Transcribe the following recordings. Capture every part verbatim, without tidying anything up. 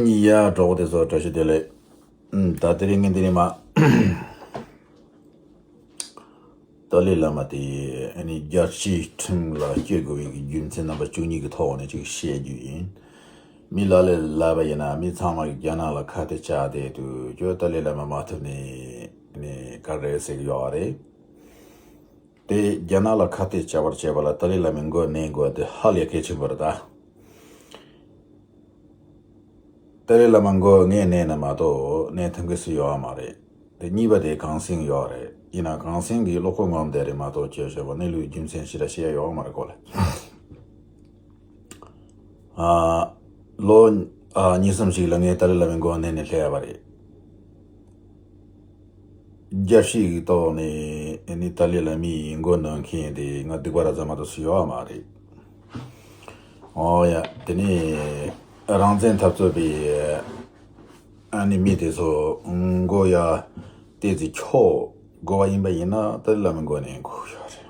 ཡ། གྲོགས་པོ་དེ་ཚོ་བཀྲ་ཤིས་བདེ་ལེགས། ཨུམ། ད་དེ་རིང་ངས་འདི་ནས་མ། ཏཱ་ལའི་བླ་མ་དེ་ཨ་ནི་རྒྱལ་སྤྱིའི་ཁྲིམས་ལ་སྐྱེལ་དགོས་པའི་རྒྱུ་མཚན་རྣམ་པ་བཅུ་གཉིས་ཀྱི་ཐོག་ནས་ཅིག་བཤད་རྒྱུ་ཡིན། མི་ལ་ལས་ལབ་པ་ཡིན་ན། མི་ཚང་མ་གིས་རྒྱ་ནག་ལ་ཁ་གཏད་བཅག་བསྡད་དུས། ཁྱོད་ཏཱ་ལའི་བླ་མ་མ་ཐུབ་ནས་ཨ་ནི་ག་རེ་ཟེར་གྱི་ཡོད་རེད། དེ་རྒྱ་ནག་ལ་ཁ་གཏད་བཅག་པར་བྱེད་པ་ལ་ཏཱ་ལའི་བླ་མའི་མགོ་གནོན་དགོས་དེ་ཧ་ལས་གལ་ཆེན་པོ་རེད་ད། ཏཱ་ལའི་བླ་མ་མགོ་ངས་གནོན་ན་མ་གཏོགས་གནོན་ཐུབ་མཁན་སུ་ཡོད་མ་རེད། དེ་གཉིས་པ་དེ་གངས་སེང་ཡོད་རེད། ཡིན་ན་གངས་སེང་གིས་བློ་ཁོག་ངོམ་བསྡད་རེད་མ་གཏོགས། ཁྱོད་ཞོགས་པ་གནས་ལུགས་རྒྱུ་མཚན་ཞེ་དྲག་བཤད་ཡོད་མ་རེད་གོ་ལ། ཨ། ལོ་ཨ་གཉིས་གསུམ་ཞིག་ལ་ངས་ཏཱ་ལའི་བླ་མའི་མགོ་གནོན་ནས་སླེབས་པ་རེད། རྒྱལ་སྤྱིའི་ཐོག་ནས་ཨ་ནི་ཏཱ་ལའི་བླ་མའི་མགོ་གནོན་མཁན་དེ་ང་སྡིག་པ་ར་ཙམ་མ་གཏོགས་སུ་ཡོད་མ་རེད། ཨོ་ཡ། དེ་ནས་རང་བཙན་འཐབ་རྩོད་པའི་ཨ་ནི་མི་དེ་ཚོ་མགོ་ཡ་བཏེག་ཙི་འཁྱོག་དགོས་པ་ཡིན་པ་ཡིན་ན། ཏཱ་ལའི་བླ་མའི་མགོ་ནས་འགོ་ཡོད་རེད།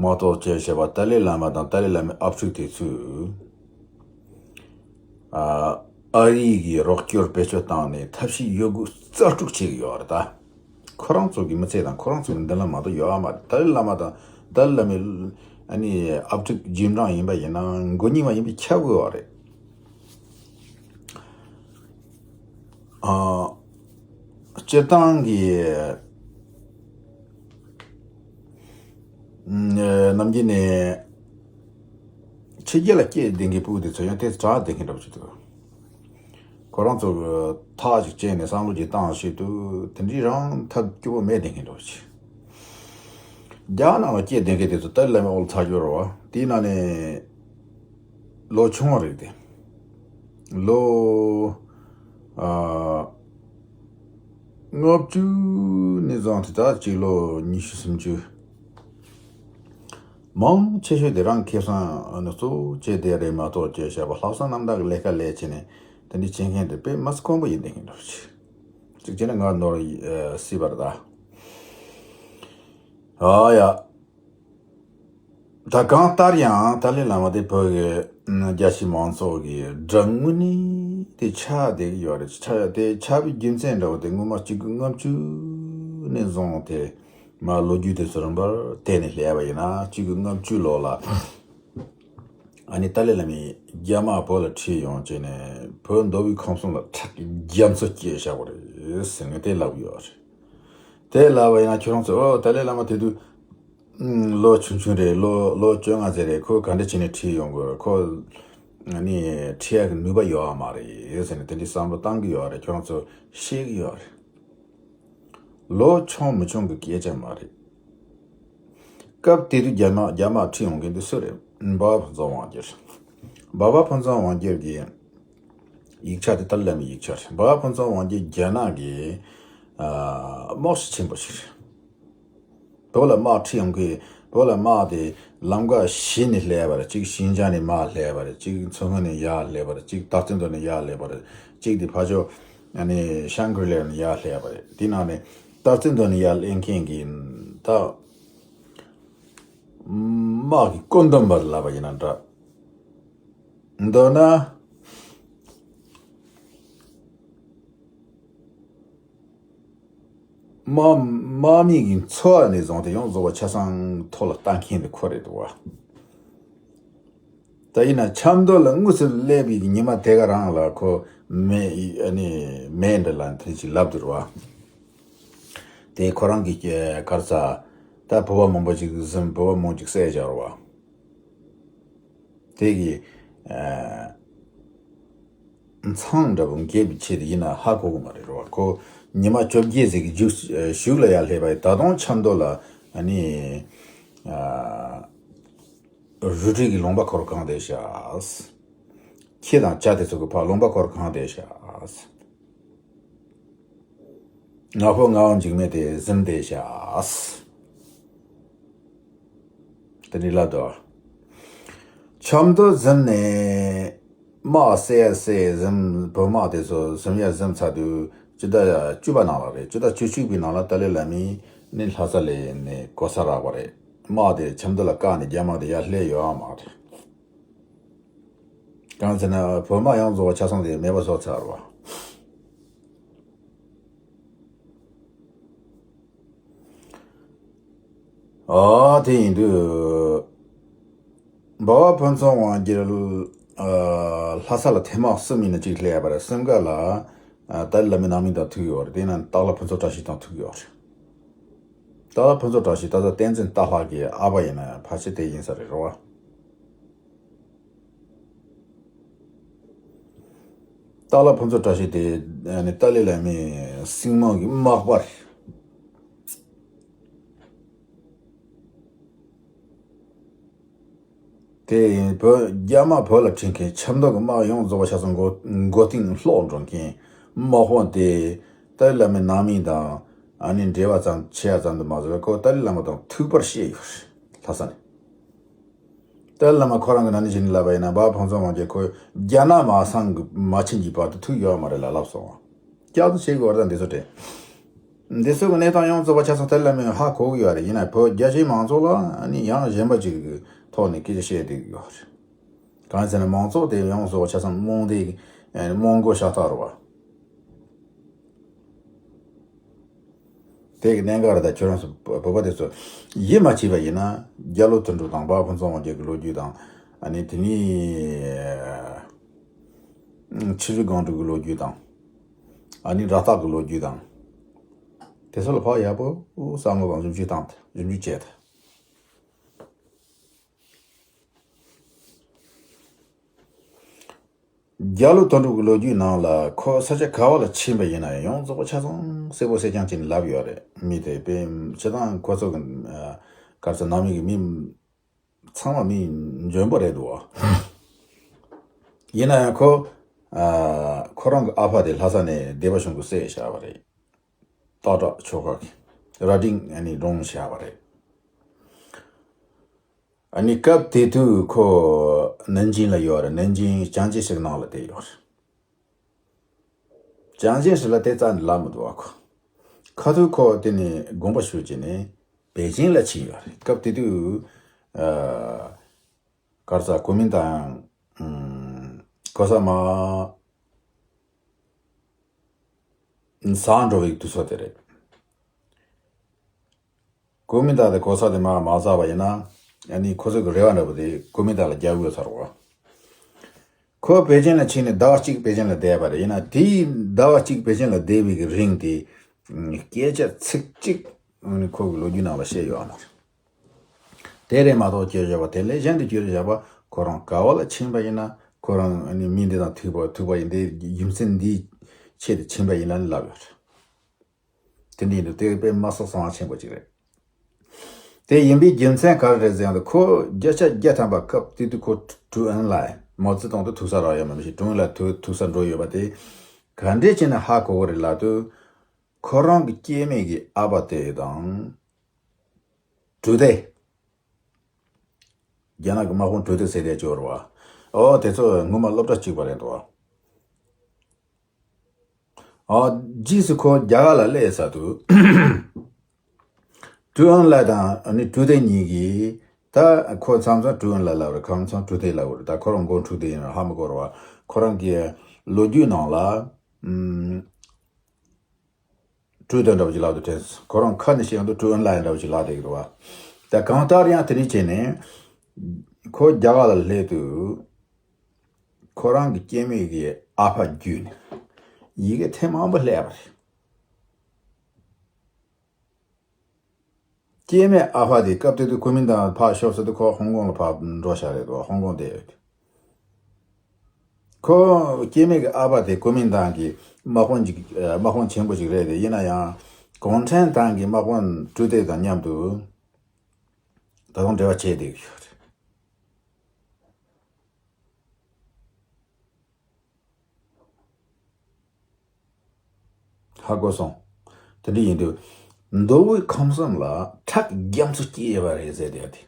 མ་གཏོགས་ཅེས་བྱ་བ་ཏཱ་ལའི་བླ་མ་དང་ཏཱ་ལའི་བླ་མའི་ཨབ་ཕྲུག་དེ་ཚོས། ཨ། ཨ་རི་གི་རོགས་སྐྱོར་བེད་སྤྱོད་བཏང་ནས་ཐབས་ཤེས་ཡོད་དགུ་རྩལ་སྤྲུགས་བྱེད་ཀྱི་ཡོད་རེད་ད། ཁོ་རང་ཚོ་གི་མི་ཚེ་དང་ཁོ་རང་ཚོ་གི་མདུན་ལམ་མ་གཏོགས་ཡོད་མ་རེད། ཏཱ་ལའི་བླ་མ་དང་ཏཱ་ལའི་བླ་མའི་ཨ་ནི་ཨབ་ཕྲུག་རྗེས་འབྲང་ཡིན་པ་ཡིན་ན་མགོ་རྙིང་བ་ཡིན་པས་ཁྱབ་དགོས་པ་རེད། ཨ། སྤྱིར་བཏང་གི་ནམ་རྒྱུན་ནས་ཕྱི་རྒྱལ་ལ་སྐྱེས་བསྡད་མཁན་ཕྲུ་གུ་དེ་ཚོ་ཡང་དེ་དྲག་བསྡད་མཁན་འདྲ་པོ་ཞིག་འདུག་ཁོ་རང་ཚོ་གི་ཐག་ཅིག་བཅད་ནས་བསམ་བློ་ཅིག་བཏང་བྱེད་དུས་དེ་འདྲའི་རང་ཐབས་སྐྱོ་པོ་མེད་བསྡད་མཁན་འདྲ་པོ་ཞིག་རྒྱ་ནག་ལ་སྐྱེས་བསྡད་མཁན་དེ་ཚོ་ཏཱ་ལའི་བླ་མའི་འོག་ལ་ཚར་གྱི་ཡོད་རེད་བ། དེའི་ནང་ནས་ལོ་ཆུང་བ་རིགས་དེ། ལོ་ཨ་ལྔ་བཅུ་ནས་བཟུང་སྟེ་ད་ཅིག་ལོ་ཉི་ཤུ་སུམ་ཅུ། མང་ཆེ་ཤོས་དེ་རང་ཁེ་བཟང་ཨ་ནི་གཙོ་བོ་བྱས་བསྡད་རེད་མ་གཏོགས། ཅེས་བྱ་བ་ལྷག་བསམ་རྣམ་དག་གི་ལས་ཀ་ལས་བྱས་ནས་དེ་འདྲ་བྱེད་མཁན་དེ་དཔེ་མི་སྲིད་དཀོན་པོ་ཡིན་བསྡད་མཁན་འདྲ་པོ་ཞིག་ཅིག་བྱས་ན་ང་ནོར་ཨ་སྲིད་པ་རེད་ད། ཨ་ཡ། ད་གང་ལྟར་ཡང་ཏཱ་ལའི་བླ་མ་དེ་བོད་ཀྱི་ཨ་རྒྱལ་སྤྱིའི་མང་ཚོགས་ཀྱི་དགྲ་དངོས་གནས་དེ་ཆགས་བསྡད་ཀྱི་ཡོད་རེད། ཆགས་དེ་ཆགས་པའི་རྒྱུ་མཚན་འདྲ་བོ་དེ་སྔོན་མ་གཅིག་དགུ་ལྔ་བཅུ་ནས་བཟུང་སྟེ་མར་ལོ་རྒྱུས་དེ་ཚོ་རིམ་པར་བལྟས་ནས་སླེབས་པ་ཡིན་ན། གཅིག་དགུ་ལྔ་བཅུ་ལོ་ལ་ཨ་ནི་ཏཱ་ལའི་བླ་མས་རྒྱ་དམག་བོད་ལ་ཁྲིད་ཡོང་བྱས་ནས་བོད་མདོ་དབུས་ཁམས་གསུམ་ལ་དྲག་གི་རྒྱ་མཚོ་སྐྱེལ་བཞག་པ་རེད་ཟེར་ནས་དེ་ལབ་ཀྱི་ཡོད་རེད། དེ་ལབ་པ་ཡིན་ན་ཁྱོད་རང་ཚོས་ཨོ་ཏཱ་ལའི་བླ་མ་དེ་དུས་ལོ་ཆུང་ཆུང་རེད། ལོ་ལོ་བཅོ་ལྔ་ཙམ་རེད། ཁོ་ག་འདྲ་བྱས་ནས་ཁྲིད་ཡོང་དགོས། ཁོ་ཨ་ནི་ཁྲིད་ཡག་གི་ནུས་པ་ཡོད་མ་རེད་ཟེར་ནས་དེ་འདྲའི་བསམ་བློ་བཏང་གི་ཡོད་རེད། ཁྱོད་རང་ཚོ་ཤེས་ཀྱི་ཡོད་རེད། ལོ་ཆུང་མི་ཆུང་གི་སྐད་ཆ་མ་རེད། སྐབས་དེ་དུས་རྒྱ་དམག་རྒྱ་དམག་ཁྲིད་ཡོང་མཁན་དེ་སུ་རེད། འབའ་བ་ཕུན་ཚོགས་དབང་རྒྱལ། འབའ་བ་ཕུན་ཚོགས་དབང་རྒྱལ་གྱི་ཡིག་ཆ་དེ་ཏཱ་ལའི་བླ་མའི་ཡིག་ཆ་རེད། འབའ་བ་ཕུན་ཚོགས་དབང་རྒྱལ་རྒྱ་ནག་གི་ཨ་དམག་སྤྱི་ཆེན་པོ་ཞིག་རེད། བོད་ལ་དམག་ཁྲིད་ཡོང་གི། བོད་ལ་དམག་དེ་ལམ་ཁ་བཞི་ནས་སླེབས་པ་རེད། གཅིག་ཤིན་ཅང་ནས་དམག་སླེབས་པ་རེད། གཅིག་མཚོ་སྔོན་ནས་ཡར་སླེབས་པ་རེད། གཅིག་སྟག་རྩེ་མདོ་ནས་ཡར་སླེབས་པ་རེད། གཅིག་དེ་ཕར་ཕྱོགས་ཨ་ནི་ཤང་གྲི་ལའི་ནས་ཡར་སླེབས་པ་རེད། དེ་ནང་ནས་སྟག་རྩེ་མདོ་ནས་ཡར་སླེབས་མཁན་གྱི་ད་དམག་གི་བཀོད་འདོམས་པ་ལབ་པ་ཡིན་ན་འདྲ། མདོར་ན། དམག་དམག་མི་གི་འཚོ་བ་ནས་བཟུང་སྟེ་ཡོངས་རྫོགས་པ་ཆ་ཚང་ཐོག་ལ་བཏང་མཁན་དེ་ཁོ་རེད་འདུག་བ། ད་ཡིན་ན་ཆབ་མདོ་ལ་དངོས་སུ་སླེབས་པའི་ཉི་མ་དེ་ག་རང་ལ་ཁོ་མེ་ཨ་ནི་མེ་འདྲ་ལ་དེ་ཅིག་ལབ་འདུག་བ། དེ་ཁོ་རང་གི་གར་ས་ད་བོད་པ་མང་པོ་ཅིག་གཟིམ། བོད་པ་མང་ཅིག་བསད་བཞག་བ། དེ་གི་ཨ། མཚང་འདྲ་པོ་འགེབས་པའི་ཆེད་དུ་ཡིན་ན་ཧ་གོ་གི་མ་རེད་རོ། ཁོ་ཉི་མ་བཅོ་བརྒྱད་ཟིག་གི་མཇུག་གཞུག་ལ་ཡར་སླེབས་པ་ཡིན། ད་དུང་ཆབ་མདོ་ལ་ཨ་ནི་ཨ་རུ་སྒྲིག་གི་ལུང་པ་ཁོ་རང་གང་བསྡད་ཤག་ཁྱི་དང་བྱ་དེ་ཚོ་གི་ཕར་ལུང་པ་ཁོ་རང་གང་བསྡད་ཤག་ང་ཕོ་ང་འོ་འཇིགས་མེད་དེ་གཟིམ་བསྡད་ཤག་དེ་འདྲ་ལབ་འདུག་ཆབ་མདོ་གཟིམ་ནས་དམག་བསད་ཡ་བསད་གཟིམ། བོད་དམག་དེ་ཚོ་གཟིམ་ཡ་གཟིམ་ཚར་དུས་སྤྱི་ཟླ་བཅུ་པ་ནང་ལ་རེད། སྤྱི་ཟླ་བཅུ་གཅིག་པའི་ནང་ལ་ཏཱ་ལའི་བླ་མས་ནི་ལྷ་ས་ལ་ནི་གོ་ས་རག་པ་རེད། དམག་དེ་ཆབ་མདོ་ལ་བཀག་ནས་རྒྱ་དམག་དེ་ཡར་སླེབས་ཡོད་མ་རེད། གང་ཟེར་ན་བོད་དམག་ཡོངས་རྫོགས་པ་ཆ་ཚང་དེ་མེད་པ་བཟོ་ཚར་བ། ཨ་དེ་ཡིན་དུས། འབའ་བ་ཕུན་ཚོགས་དབང་རྒྱལ། ཨ་ལྷ་ས་ལ་ཐེངས་མ་གསུམ་ཡིན་ན་གཅིག་སླེབས་ཡ་པ་རེད། གསུམ་ཀ་ལ་ཨ་ཏཱ་ལའི་བླ་མའི་ནང་མི་དང་ཐུག་ཡོད་རེད། དེ་ན་སྟག་ལྷ་ཕུན་ཚོགས་བཀྲ་ཤིས་དང་ཐུག་ཡོད་རེད། སྟག་ལྷ་ཕུན་ཚོགས་བཀྲ་ཤིས་ད་ལྟ་བསྟན་འཛིན་སྟག་ལྷ་གི་ཨ་ཕ་ཡིན་ན་ཕལ་ཆེར་དེ་ཡིན་ས་རེད་རོ། སྟག་ལྷ་ཕུན་ཚོགས་བཀྲ་ཤིས་དེ་ཨ་ནི་ཏཱ་ལའི་བླ་མའི་སྲིང་མོ་གི་མག་པ་རེད། དེ་ཡིན་བོད་རྒྱ་དམག་བོད་ལ་ཁྲིད་མཁན་ཆབ་མདོ་གི་དམག་ཡོངས་རྫོགས་པ་ཆ་ཚང་མགོ་མགོ་རྟིང་སློག་འགྲོ་མཁན་དམག་དཔོན་དེ་ཏཱ་ལའི་བླ་མའི་ནང་མི་དང་ཨ་ནི་འབྲེལ་བ་ཙམ་བྱེད་ཡ་ཙམ་དུ་མ་ཟད་ཁོ་ཏཱ་ལའི་བླ་མ་དང་ཐུག་པར་བཤད་ཡོད་རེད། ལྷ་ས་ནས། ཏཱ་ལའི་བླ་མ་ཁོ་རང་གི་ནང་ནས་བྱས་ནས་ལབ་པ་ཡིན་ན་འབའ་བ་ཕུན་ཚོགས་དབང་རྒྱལ་ཁོ་རྒྱ་ནག་མ་སང་གི་མ་ཕྱིན་གྱི་བར་དུ་ཐུག་ཡོད་མ་རེད་ལ་ལབ་སོང་བ། སྐྱག་ཏུ་བྱེད་དགོས་པ་དང་འདི་ཚོ་དྲན། འདི་ཚོ་གི་གནས་སྟངས་ཡོངས་རྫོགས་པ་ཆ་ཚང་ཏཱ་ལའི་བླ་མས་ཧ་གོ་གི་ཡོད་རེད། ཡིན་ན་བོད་རྒྱ་ཆེའི་མང་ཚོགས་ལ་ནི་ཡང་གཞན་པ་ཅིག་གི་ཐོག་ནས་སྐད་ཆ་བཤད་བསྡད་ཀྱི་ཡོད་རེད། གང་ཟེར་ན་མང་ཚོགས་དེ་ཡོངས་རྫོགས་པ་ཆ་ཚང་རྨོངས་དད་རྨོངས་རྒོད་ཤ་སྟག་རེད་བ། དེ་གི་གནད་འགག་རེད། ད་ཁྱོད་རང་ཚོ་བོད་པ་དེ་ཚོ་ཡིད་མ་ཆེས་པ་ཡིན་ན་རྒྱ་ལོ་དོན་གྲུབ་དང་འབའ་ཕུན་ཚོགས་དབང་རྒྱལ་གྱི་ལོ་རྒྱུས་དང་ཨ་ནི་དེ་ནི་ཆོས་རྗེ་སྒང་དྲུག་གི་ལོ་རྒྱུས་དང་ཨ་ནི་ར་སྟག་གི་ལོ་རྒྱུས་དང་དེ་ཚོ་ལ་ཕར་ཡག་པོ་བསམ་བློ་དང་ཞིབ་འཇུག་བཏང་སྟེ་ཞིབ་འཇུག་བྱས་ཏེ། རྒྱ་ལོ་དོན་གྲུབ་ཀྱི་ལོ་རྒྱུས་ནང་ལ་ཁོ་ས་ཆ་ག་བ་ལ་ཕྱིན་པ་ཡིན་ན་ཡང་ཡོངས་རྫོགས་པ་ཆ་ཚང་གསལ་པོ་གསལ་རྐྱང་བྱས་ནས་ལབ་ཡོད་རེད། མི་དེ་དཔེ་སྤྱིར་བཏང་ཁོ་ཚོ་གི་ཨ་ག་རེ་ཟེར་ནང་མི་གི་མི་ཚང་མ་མི་འཇོན་པོ་རེད་འདུག་བ། ཡིན་ན་ཡང་ཁོ་ཨ་ཁོ་རང་གི་ཨ་ཕ་དེ་ལྷ་ས་ནས་སྡེ་པ་གཞུང་གི་སྲས་བཞག་པ་རེད། སྟག་བྲག་ཆོལ་ཁ་གི་རྭ་སྒྲེང་ཨ་ནི་སྒྲུང་བཞག་པ་རེད། ཨ་ནི་སྐབས་དེ་དུས་ཁོ་ནན་ཅིང་ལ་ཡོད་རེད། ནན་ཅིང་ཅང་ཅེ་ཧྲི་ནང་ལ་བསྡད་ཡོད་རེད། ཅང་ཅེ་ཧྲི་ལ་དེ་རྩ་ནས་ལབ་མི་འདུག་བ། ཁོ་ཁ་ཐུག་ཁོ་དེ་ནས་དགོངས་པ་ཞུས་བྱས་ནས་པེ་ཅིང་ལ་ཕྱིན་ཡོད་རེད། སྐབས་དེ་དུས་ཨ་ག་རེ་ཟེར་གོ་མིན་ཏང་ཨམ་གོ་ས་མ་ཟ་འགྲོ་བའི་དུས་ཚོད་དེ་རེད། གོ་མིན་ཏང་དེ་གོ་ས་དེ་མར་མ་ཟ་བ་ཡིན་ན་ཨ་ནི་ཁོ་ཚོ་གི་རེ་བ་འདྲ་པོ་དེ་གོ་མིན་ཏང་ལ་རྒྱག་དགོས་ཚར་བ། ཁོ་པེ་ཅིན་ལ་ཕྱིན་ནས་ཟླ་བ་གཅིག་པེ་ཅིན་ལ་བསྡད་པ་རེད། ཡིན་ན་དེའི་ཟླ་བ་གཅིག་པེ་ཅིན་ལ་བསྡད་པའི་གི་རིང་དེ་སྐད་ཆ་ཚིག་གཅིག་ཁོ་གི་ལོ་རྒྱུས་ནང་ལ་བཤད་ཡོད་མ་རེད། དེ་རེད་མ་གཏོགས་ཁྱོད་བཞག་པ་དེ་ལས་གཞན་དུ་ཁྱོད་བཞག་པ་ཁོ་རང་ག་བ་ལ་ཕྱིན་པ་ཡིན་ན་ཁོ་རང་ཨ་ནི་མི་འདི་དང་ཐུག་པ་ཐུག་པ་ཡིན། དེ་རྒྱུ་མཚན་འདིའི་ཆེད་དུ་ཕྱིན་པ་ཡིན་ལ་ནི་ལབ་ཡོད་རེད། དེ་འདྲ་ཡིན་དུས་དེ་དཔེ་མ་སྲོག་བཟང་བ་ཆེན་པོ་ཅིག་རེད། དེ་ཡིན་པའི་རྒྱུ་མཚན་ག་རེ་རེད་ཟེར་ཡང་དུ་ཁོ་བརྒྱ་ཆ་བརྒྱ་ཐམ་པ་སྐབས་དེ་དུས་ཁོ་ཀྲུའུ་ཨན་ལའེ་མའོ་ཙེ་ཏུང་དུ་ཐུག་ས་རག་ཡོད་མ་མི་ཤེས། ཀྲུའུ་ཨན་ལའེ་ཐུག་ཐུག་ས་འགྲོ་ཡོད་པ་དེ་ག་འདྲས་བྱས་ནས་ཧ་གོ་གི་རེད་ལབ་དུས། ཁོ་རང་གི་སྐྱེ་དམན་གྱི་ཨ་ཕ་དེ་དང་། གྲུ་དེ། རྒྱ་ནག་གི་དམག་དཔོན་གྲུ་དེ་ཟེར་དེ་ཅོར་བ། ཨོ་དེ་ཚོ་སྔོན་མ་སློབ་གྲྭ་གཅིག་པ་རེད་འདུག་ཨོ་རྗེས་སུ་ཁོ་རྒྱ་གར་ལ་སླེབས་ས་དུས། ཀྲུའུ་ཨན་ལའེ་དང་ཨ་ནི་གྲུ་དེ་གཉིས་ཀྱིས་ད་ཁོ་མཚམས་མཚམས་ཀྲུའུ་ཨན་ལའེ་ལབ་རེད། ཁ་མཚམས་གྲུ་དེ་ལབ་རེད། ད་ཁོ་རང་མགོ་གྲུ་དེ་ཡིན་ན་ཧ་མི་གོ་ར་བ། ཁོ་རང་གི་ལོ་རྒྱུས་ནང་ལ། ཨམ། ཀྲུའུ་ཏེ་འདྲ་བོ་ཅིག་ལབ་ཏུ་དྲན་སོང་། ཁོ་རང་ཁ་ནས་བཤད་ཡོང་དུས་ཀྲུའུ་ཨན་ལའེ་འདྲ་བོ་ཅིག་ལབ་བསྡད་ཀྱི་འདུག་བ། ད་གང་ལྟར་ཡང་དེ་འདྲ་བྱས་ནས་ཁོ་རྒྱ་གར་ལ་སླེབས་དུས་ཁོ་རང་གི་སྐྱེ་དམན་གྱི་ཨ་ཕ་བརྒྱུད་ནས་ཡི་གེ་ཐེངས་མང་པོ་བསླེབས་པ་རེད། སྐྱེ་དམན་ཨ་ཕ་དེ་སྐབས་དེ་དུས་ཀོ་མིན་ཏང་ཕར་ཤོར་ས་དུས་ཁོ་ཧོང་ཀོང་ལ་ཕར་འགྲོ་བཞག་རེད་འདུག་ཧོང་ཀོང་བསྡད་ཡོད། ཁོ་སྐྱེ་དམན་གྱི་ཨ་ཕ་དེ་ཀོ་མིན་ཏང་གི་དམག་དཔོན་ཅིག་དམག་དཔོན་ཆེན་པོ་ཅིག་རེད་དེ། ཡིན་ན་ཡང་གུང་ཁྲན་ཏང་གི་དམག་དཔོན་ཀྲུའུ་ཏེ་དང་མཉམ་དུ་ད་དུང་འབྲེལ་བ་བྱས་བསྡད་ཀྱི་ཡོད་རེད། ཧ་གོ་སོང་། དེ་འདྲ་ཡིན་དུས་མདོ་དབུས་ཁམས་གསུམ་ལ་ཁྲག་རྒྱ་མཚོ་སྐྱེས་པ་རེད་ཟེར་བསྡད་དེ།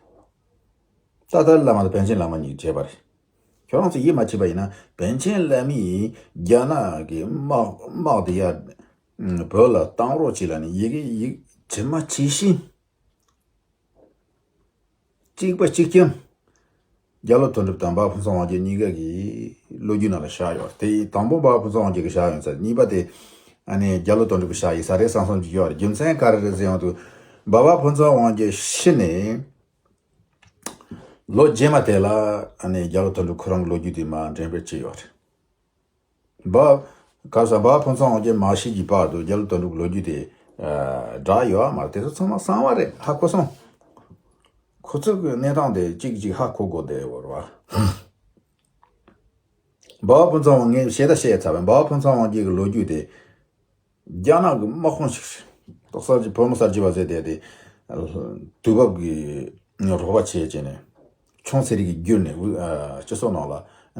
ཏཱ་ཏཱ་བླ་མ་དང་པཎ་ཆེན་བླ་མ་གཉིས་བྱས་པ་རེད། ཁྱོད་རང་ཚོ་ཡིད་མ་ཆེས་པ་ཡིན་ན་པཎ་ཆེན་བླ་མས་རྒྱ་ནག་གི་དམག་དམག་དེ་ཡར་བོད་ལ་བཏང་རོགས་བྱེད་ལབ་ནས་ཡི་གེ་ཡིག་ཇི་མ་ཇི་བཞིན། གཅིག་པ་གཅིག་རྐྱང་ རྒྱ་ལོ་དོན་གྲུབ་དང་འབའ་ཕུན་ཚོགས་དབང་རྒྱལ་གཉིས་ཀ་གི་ལོ་རྒྱུས་ནང་ལ་བཞག་ཡོད་རེད། དེ་དང་པོ་འབའ་ཕུན་ཚོགས་དབང་རྒྱལ་གྱི་བཞག་ཡོད་ཚར། གཉིས་པ་དེ་ཨ་ནི་རྒྱ་ལོ་དོན་གྲུབ་ཀྱི་བཞག་ཡིན་ས་རེད་བསམ་བསམ་གྱི་ཡོད་རེད། རྒྱུ་མཚན་ག་རེ་རེད་ཟེར་ཡོང་དུས། འབའ་འབའ་ཕུན་ཚོགས་དབང་རྒྱལ་ཤི་ནས་ལོ་རྗེས་མ་དེ་ལ་ཨ་ནི་རྒྱ་ལོ་དོན་གྲུབ་ཁོ་རང་གི་ལོ་རྒྱུས་དེ་མར་འགྲེམས་སྤེལ་བྱས་ཡོད་རེད། འབའ་ག་ས་འབའ་ཕུན་ཚོགས་དབང་རྒྱལ་མ་ཤི་གི་བར་དུ་རྒྱ་ལོ་དོན་གྲུབ་ལོ་རྒྱུས་དེ་ཨ་བསྒྲགས་ཡོད་མ་རེད། དེ་ཚོ་ཚང་མ་གསང་བ་རེད། ཧ་གོ་སོང་། ཁོ་ཚོ་གི་གནས་སྟངས་དེ་གཅིག་གཅིག་ཧ་གོ་གོ་བསྡད་ཡོད་རེད་བ། འབའ་ཕུན་ཚོགས་དབང་ངས་བཤད་ད་བཤད་ཚར་བ། འབའ་ཕུན་ཚོགས་དབང་རྒྱལ་གྱི་ལོ་རྒྱུས་དེ་རྒྱ་ནག་གི་དམག་དཔོན་ཞིག་རེད། ཏོག་གསར་གྱི་བོད་མི་གསར་བརྗེ་བ་ཟེར་དེ་དེ་དུས་བབ་ཀྱི་རོགས་པ་བྱས་བྱས་ནས་ཆུང་ཚེ་རིང་གིས་བསྒྱུར་ནས་དབུ་ཨ་སྤྱི་ཚོགས་ནང་ལ་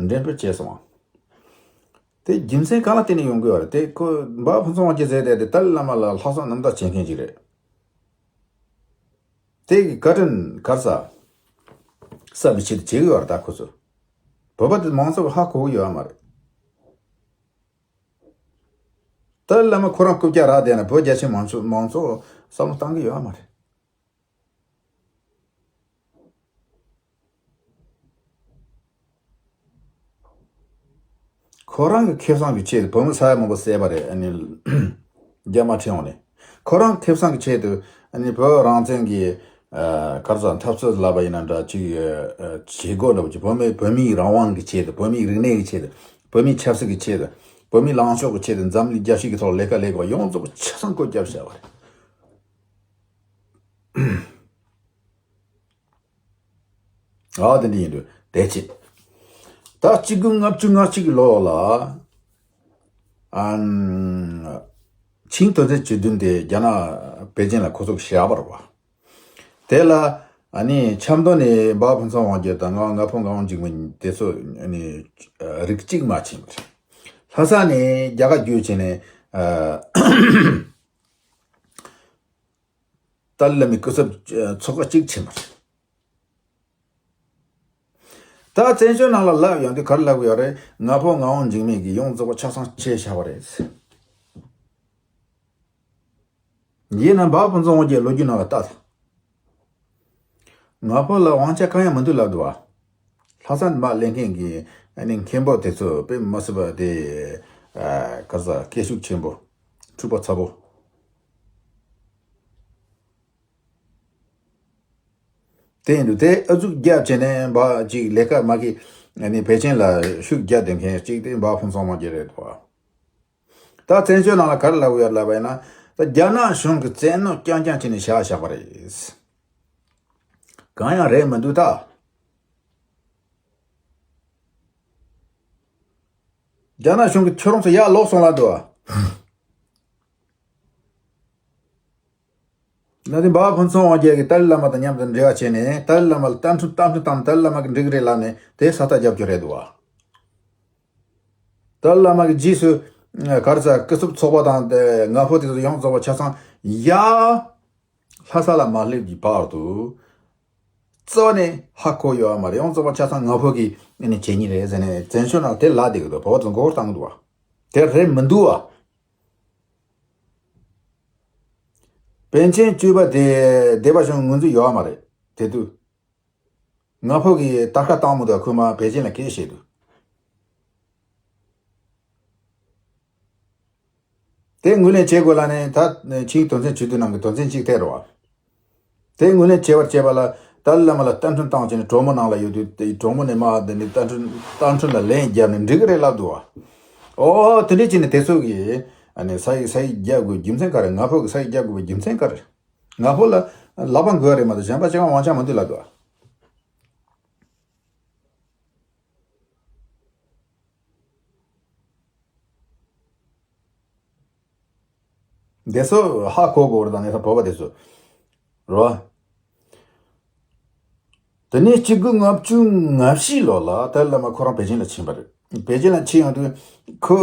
འགྲེམས་སྤེལ་བྱས་སོང་བ། དེ་རྒྱུ་མཚན་གང་ལ་བརྟེན་ནས་ཡོང་དགོས་པ་རེད། དེ་ཁོ་འབའ་ཕུན་ཚོགས་དབང་རྒྱལ་ཟེར་དེ་དེ་ཏཱ་ལའི་བླ་མ་ལ་ལྷག་བསམ་རྣམ་དག་བྱེད་མཁན་ཅིག་རེད། དེ་གི་བཀའ་དྲིན་ག་རེ་ཟ། བསམ་པའི་ཆེད་དུ་བྱེད་ཀྱི་ཡོད་རེད། ད་ཁོ་ཚོ་བོད་པ་དེ་མང་ཚོགས་ཧ་གོ་གི་ཡོད་མ་རེད། ཏཱ་ལའི་བླ་མ་ཁོ་རང་རྐུབ་བཀྱག་རག་བསྡད་ན་བོད་རྒྱ་ཆེ་མང་ཚོགས་མང་ཚོགས་བསམ་བློ་བཏང་གི་ཡོད་མ་རེད། ཁོ་རང་གི་ཁེ་བཟང་གི་ཆེད་དུ་བོད་མི་ས་ཡ་མང་པོ་བསད་པ་རེད། ཨ་ནི་རྒྱ་དམག་ཁྲིད་འོང་ནས་ཁོ་རང་ཁེ་བཟང་གི་ཆེད་དུ་ཨ་ནི་བོད་རང་བཙན་གྱི་ཨ་ག་རེ་ཟེར་འཐབ་རྩོད་ལབ་པ་ཡིན་ན་འདྲ་ཅིག་ཨ་བྱེད་སྒོ་འདྲ་པོ་ཅིག་བོད་མི་བོད་མིའི་རང་དབང་གི་ཆེད་དུ། བོད་མིའི་རིག་གནས་ཀྱི་ཆེད་དུ། བོད་མིའི་ཆབ་སྲིད་ཀྱི་ཆེད་དུ། བོད་མིའི་ལངས་ཕྱོགས་ཀྱི་ཆེད་དུ། འཛམ་གླིང་རྒྱལ་སྤྱི་གི་ཐོག་ལས་ཀ་ལས་དགོས་པ་ཡོངས་རྫོགས་ཆ་ཚང་བཀོད་རྒྱ་བྱས་པ་རེད། ཨ་དེ་འདྲ་ཡིན་དུས་དེ་ཆེད། ད་གཅིག་དགུ་ལྔ་བཅུ་ང་གཅིག་གི་ལོ་ལ་ཨ་ཆིང་དོན་ཚན་བཅུ་བདུན་དེ་རྒྱ་ནག་པེ་ཅིན་ལ་ཁོ་ཚོ་གིས་བཞག་པ་རེད་བ། དེ་ལ་ཨ་ནི་ཆབ་མདོ་ནས་འབའ་ཕུན་ཚོགས་དབང་རྒྱལ་དང་ང་ང་ཕོ་ངག་དབང་འཇིགས་མེད་དེ་ཚོ་ཨ་ནི་རིགས་གཅིག་མ་ཕྱིན་པ་རེད། ལྷ་ས་ནས་རྒྱ་གར་བརྒྱུད་བྱས་ནས་ཨ། ཏཱ་ལའི་བླ་མའི་སྐུ་ཚབ་ཚོགས་པ་གཅིག་ཕྱིན་པ་རེད། ད་བཙན་བྱོལ་ནང་ལ་ལབ་ཡོང་དུས་ག་རེ་ལབ་ཀྱི་ཡོད་རེད། ང་ཕོ་ངག་དབང་འཇིགས་མེད་ཀྱིས་ཡོངས་རྫོགས་པ་ཆ་ཚང་བྱས་བཞག་པ་རེད། ཡིན་ནའང་འབའ་ཕུན་ཚོགས་དབང་རྒྱལ་ལོ་རྒྱུས་ནང་ལ་ལྟ་དང་། ང་ཕོ་ལ་དབང་ཆ་གང་ཡང་མི་འདུག་ལབ་འདུག་བ། ལྷ་ས་ནས་མར་སླེབས་མཁན་གྱི་ཨ་ནི་མཁན་པོ་དེ་ཚོ་དཔེ་མི་སྲིད་པ་དེ་ཨ་ག་རེ་ཟེར་སྐད་ཤུགས་ཆེན་པོ། འཁྲུག་པ་ཚ་པོ། དེ་ཡིན་དུས་དེ་ཨུ་ཚུགས་རྒྱབ་བྱས་ནས་འབའ་ཅིག་ལས་ཀ་མ་གི་ཨ་ནི་བེ་ཅན་ལ་ཤུགས་རྒྱབ་བསྡད་མཁན་གཅིག་དེ་འབའ་ཕུན་ཚོགས་དབང་རྒྱལ་རེད་འདུག་བ། ད་བཙན་བྱོལ་ནང་ལ་ག་རེ་ལབ་ཡོད་ལབ་པ་ཡིན་ན། ད་རྒྱ་ནག་གཞུང་གིས་བཙན་གནོན་རྐྱང་རྐྱང་བྱས་ནས་བཞག་བཞག་པ་རེད། གང་ཡང་རེད་མི་འདུག་ད། རྒྱ་ནག་གཞུང་གིས་ཁྱོད་རང་ཚོ་ཡར་ལོག་སོང་ལབ་འདུག་བ། ན་དེ་འབའ་ཕུན་ཚོགས་དབང་རྒྱལ་གྱིས་ཏཱ་ལའི་བླ་མ་དང་མཉམ་དུ་འབྲེལ་བ་བྱས་ནས་ཏཱ་ལའི་བླ་མ་ལ་བསྟན་འཕྲིན་བསྟན་འཕྲིན་བཏང་ནས་ཏཱ་ལའི་བླ་མ་གིས་འགྲིག་གི་རེད་ལབ་ནས་དེ་ས་རྟགས་རྒྱབ་རྒྱུ་རེད་འདུག་བ། ཏཱ་ལའི་བླ་མ་གི་རྗེས་སུ་ག་རེ་ཟེར་སྐུ་ཚབ་ཚོགས་པ་དང་དེ་ང་ཕོ་དེ་ཚོ་ཡོངས་རྫོགས་པ་ཆ་ཚང་ཡ་ལྷ་ས་ལ་མ་སླེབས་ཀྱི་བར་དུ་རྩ་བ་ནས་ཧ་གོ་ཡོད་མ་རེད། ཡོངས་རྫོགས་པ་ཆ་ཚང་ང་ཕོ་གི་ཨ་ནི་བྱེད་ཉིན་རེད་ཟེར་ནས་བཙན་བྱོལ་ནང་དེ་ལབ་བསྡད་ཀྱི་འདུག་བོད་པ་ཚོ་མགོ་སྐོར་བཏང་གི་འདུག་བ། དེ་རེད་མི་འདུག་བ། པཎ་ཆེན་བཅུ་པ་དེ་སྡེ་པ་གཞུང་ངོས་འཛིན་ཡོད་མ་རེད། དེ་དུས་ང་ཕོ་གིས་ད་ཁ་བཏང་མི་འདུག་ཁོས་མར་པེ་ཅིན་ལ་སྐད་བཤད་དུས། དེ་ངོས་ལེན་བྱེད་དགོས་ལབ་ནས་ད་ཆིང་དོན་ཚན་བཅུ་བདུན་ནང་གི་དོན་ཚན་གཅིག་དེ་རེད་བ། དེ་ངོས་ལེན་བྱེད་པར་བྱེད་པ་ལ་ཏཱ་ལའི་བླ་མ་ལ་བསྟན་འཕྲིན་བཏང་བྱས་ནས་གྲོགས་མོ་ནང་ལ་ཡོད་དུས་དེ་གྲོགས་མོ་ནས་མར་དེ་ནས་བསྟན་འཕྲིན་བསྟན་འཕྲིན་ལ་ལན་བརྒྱབ་ནས་འགྲིག་གི་རེད་ལབ་འདུག་བ། ཨོ་དེ་འདྲས་བྱས་ནས་དེ་ཚོ་གིས་ཨ་ནི་ས་ཡིག་ས་ཡིག་རྒྱག་དགོས་རྒྱུ་མཚན་ག་རེ། ང་ཕོ་གིས་ས་ཡིག་རྒྱག་དགོས་པའི་རྒྱུ་མཚན་ག་རེ། ང་ཕོ་ལ་ལག་པ་འགུལ་བ་རེད་མ་གཏོགས་གཞན་པ་ཅི་གང་དབང་ཆ་མི་འདུག་ལབ་འདུག་བ། འདི་ཚོ་ཧ་གོ་དགོས་རེད། ད་ངས་ད་བོད་པ་དེ་ཚོ་རེད་བ། དེ་ནས་གཅིག་དགུ་ལྔ་བཅུ་ང་བཞི་ལོ་ལ་ཏཱ་ལའི་བླ་མ་ཁོ་རང་པེ་ཅིན་ལ་ཕྱིན་པ་རེད། པེ་ཅིན་ལ་ཕྱིན་ཡོང་དུས་ཁོ་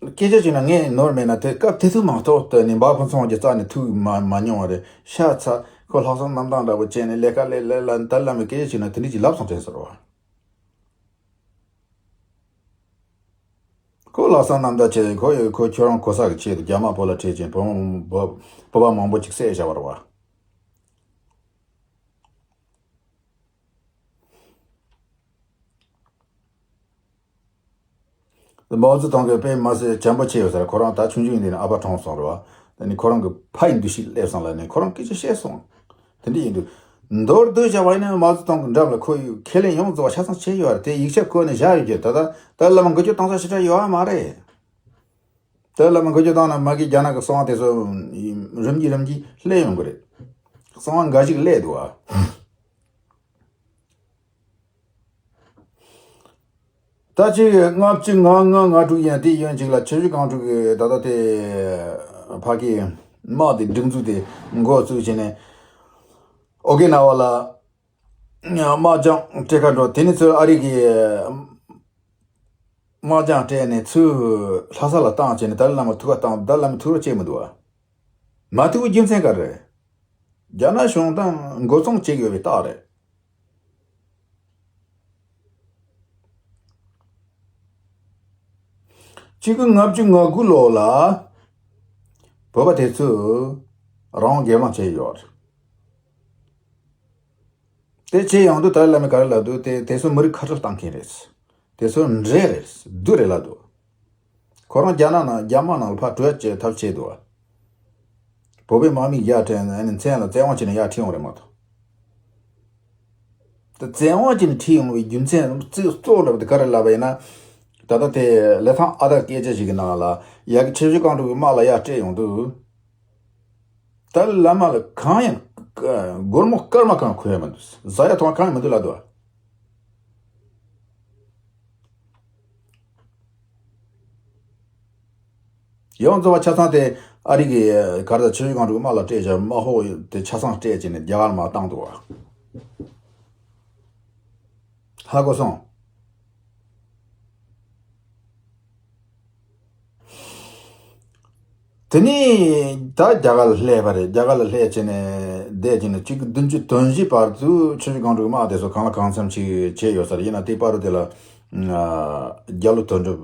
སྐད་ཆ་བྱས་ན་ངས་ནོར་མེད་ན་དེ་སྐབས་དེ་ཚོ་མ་གཏོགས་དེ་ནས་འབའ་ཕུན་ཚོགས་དབང་རྒྱལ་རྩ་ནས་ཐུག་མ་མ་མྱོང་བ་རེད། ཤ་ཚ་ཁོ་ལྷག་བསམ་རྣམ་དག་འདྲ་པོ་བྱས་ནས་ལས་ཀ་ལས་ལས་ལ་ཏཱ་ལའི་བླ་མས་སྐད་ཆ་བྱས་ན་དེ་འདྲ་ཅིག་ལབ་སོང་དྲན་སོང་རེད་བ། ཁོ་ལྷག་བསམ་རྣམ་དག་བྱས་ཁོ་ཡོད་ཁོ་ཁྱོད་རང་གོ་ས་གི་ཆེད་དུ་རྒྱ་དམག་བོད་ལ་ཁྲིད་ཅིང་བོད་དམག་བོད་བོད་པ་མང་པོ་ཅིག་བསད་བཞག་པ་རེད་བ། མའོ་ཙེ་ཏུང་གི་དཔེ་མ་སྲིད་བྱམས་པོ་ཆེ་ཡོད་ས་རེད། ཁོ་རང་ད་ཆུང་ཆུང་ཡིན་དུས་ནས་ཨ་ཕ་གྲོངས་སོང་རེད་བ། དེ་ནས་ཁོ་རང་གི་ཕ་ཡི་འདུ་ཤེས་སླེབས་སོང་ལ་ནས་ཁོ་རང་སྐད་ཆ་བཤད་སོང་། དེ་འདྲ་ཡིན་དུས། མདོར་བསྡུས་བྱས་པ་ཡིན་ན་མའོ་ཙེ་ཏུང་གི་འགྲམ་ལ་ཁོ་ཡི་ཁས་ལེན་ཡོངས་རྫོགས་པ་ཆ་ཚང་བྱས་ཡོད་རེད། དེ་ཡིག་ཆ་བཀོད་ནས་བཞག་ཡོད་ཀྱི། ད་ལྟ་ཏཱ་ལའི་བླ་མ་འགུལ་སྐྱོད་གཏོང་ས་ཞེ་དྲག་ཡོད་མ་རེད། ཏཱ་ལའི་བླ་མ་འགུལ་སྐྱོད་བཏང་ན་མ་གི་རྒྱ་ནག་གི་གསང་བ་དེ་ཚོ་རིམ་གྱིས་རིམ་གྱིས་སླེབས་ཡོང་གི་རེད། གསང་བ་འགའ་ཞིག་སླེབས་འདུག་ཨ། ད་ཅིག་ལྔ་བཅུ་ང་ལྔ་ང་དྲུག་ཡན་དེ་ཡོན་ཅིག་ལ་ཆུ་བཞི་སྒང་དྲུག་གི་ད་ལྟ་དེ་ཕ་གི་དམག་དེ་སྒྲིག་འཛུགས་དེ་འགོ་བཙུགས་བྱས་ནས་ཨོ་ཀི་ན་ཝ་ལ་དམག་སྦྱང་སྤྲད་ཁ་འགྲོ། དེ་ནས་ཚུར་ཨ་རི་གི་དམག་སྦྱང་སྤྲད་ནས་ཚུར་ལྷ་ས་ལ་བཏང་བྱས་ནས་ཏཱ་ལའི་བླ་མ་ཐུག་ག་བཏང་། ཏཱ་ལའི་བླ་མ་ཐུག་རོགས་བྱས་མི་འདུག་ཨ། མ་ཐུག་པའི་རྒྱུ་མཚན་ག་རེ་རེད། རྒྱ་ནག་གཞུང་དང་འགོ་བཙོང་བྱེད་ཀྱི་ཡོད་པའི་རྟགས་རེད། གཅིག་དགུ་ལྔ་བཅུ་ང་དགུ་ལོ་ལ་བོད་པ་དེ་ཚོས་རང་དབང་སྒེར་དབང་བྱས་ཡོད་རེད། དེ་བྱས་ཡོང་དུས་ཏཱ་ལའི་བླ་མས་ག་རེ་ལབ་འདུག་དེ་དེ་ཚོ་མི་རིགས་ཁ་བྲལ་བཏང་མཁན་རེད། དེ་ཚོ་འདྲེ་རེད། བདུད་རེད་ལབ་འདུག་ཁོ་རང་རྒྱ་ནག་ནང་རྒྱ་དམག་ནང་ལ་ཕར་བྲོས་བྱས་ཐབས་བྱས་འདུག་བ། བོད་པའི་དམག་མིས་ཡར་ཁྲིད་ནས་མཚན་ལ་བཙན་དབང་བྱས་ནས་ཡར་ཁྲིད་ཡོང་རེད་མ་གཏོགས། ད་བཙན་དབང་བྱས་ནས་ཁྲིད་ཡོང་བའི་རྒྱུ་མཚན་གཙོ་བོ་འདྲ་པོ་དེ་ག་རེ་ལབ་པ་ཡིན་ན། ད་ལྟ་དེ་ལི་ཐང་ཨ་ཐར་སྐད་ཆ་ཞིག་གི་ནང་ལ་ཡ་གི་ཆུ་བཞི་སྒང་དྲུག་གི་དམག་ལ་ཡར་སྤྲད་ཡོང་དུས། ད་ལམ་ལ་གང་ཡང་སྒོར་མོ་སྐར་མ་གང་ཁུར་ཡ་མི་འདུག་ཟ་ཡ་འཐུང་ཡ་གང་ཡང་མི་འདུག་ལབ་འདུག་ཡང་རྫོགས་པ་ཆ་ཚང་དེ་ཨ་རི་གི་ག་རེ་ད་ཆུ་བཞི་སྒང་དྲུག་དམག་ལ་སྤྲད་བྱས། དམག་ཧོག་དེ་ཆ་ཚང་སྤྲད་བྱས་ནས་རྒྱ་གར་མར་བཏང་འདུག་བ། ཧ་གོ་སོང་། དེ་ནས་ད་རྒྱ་གར་ལ་སླེབས་པ་རེད། རྒྱ་གར་ལ་སླེབས་བྱས་ནས་བསྡད་བྱས་ནས་གཅིག་དགུ་བདུན་ཅུ་དོན་བཞི་བར་དུ་ཆུ་བཞི་སྒང་དྲུག་དམག་དེ་ཚོ་གང་ལ་གང་འཚམ་ཞིག་བྱས་ཡོད་ས་རེད། ཡིན་ན་དེ་བར་དུ་དེ་ལ་རྒྱ་ལོ་དོན་གྲུབ་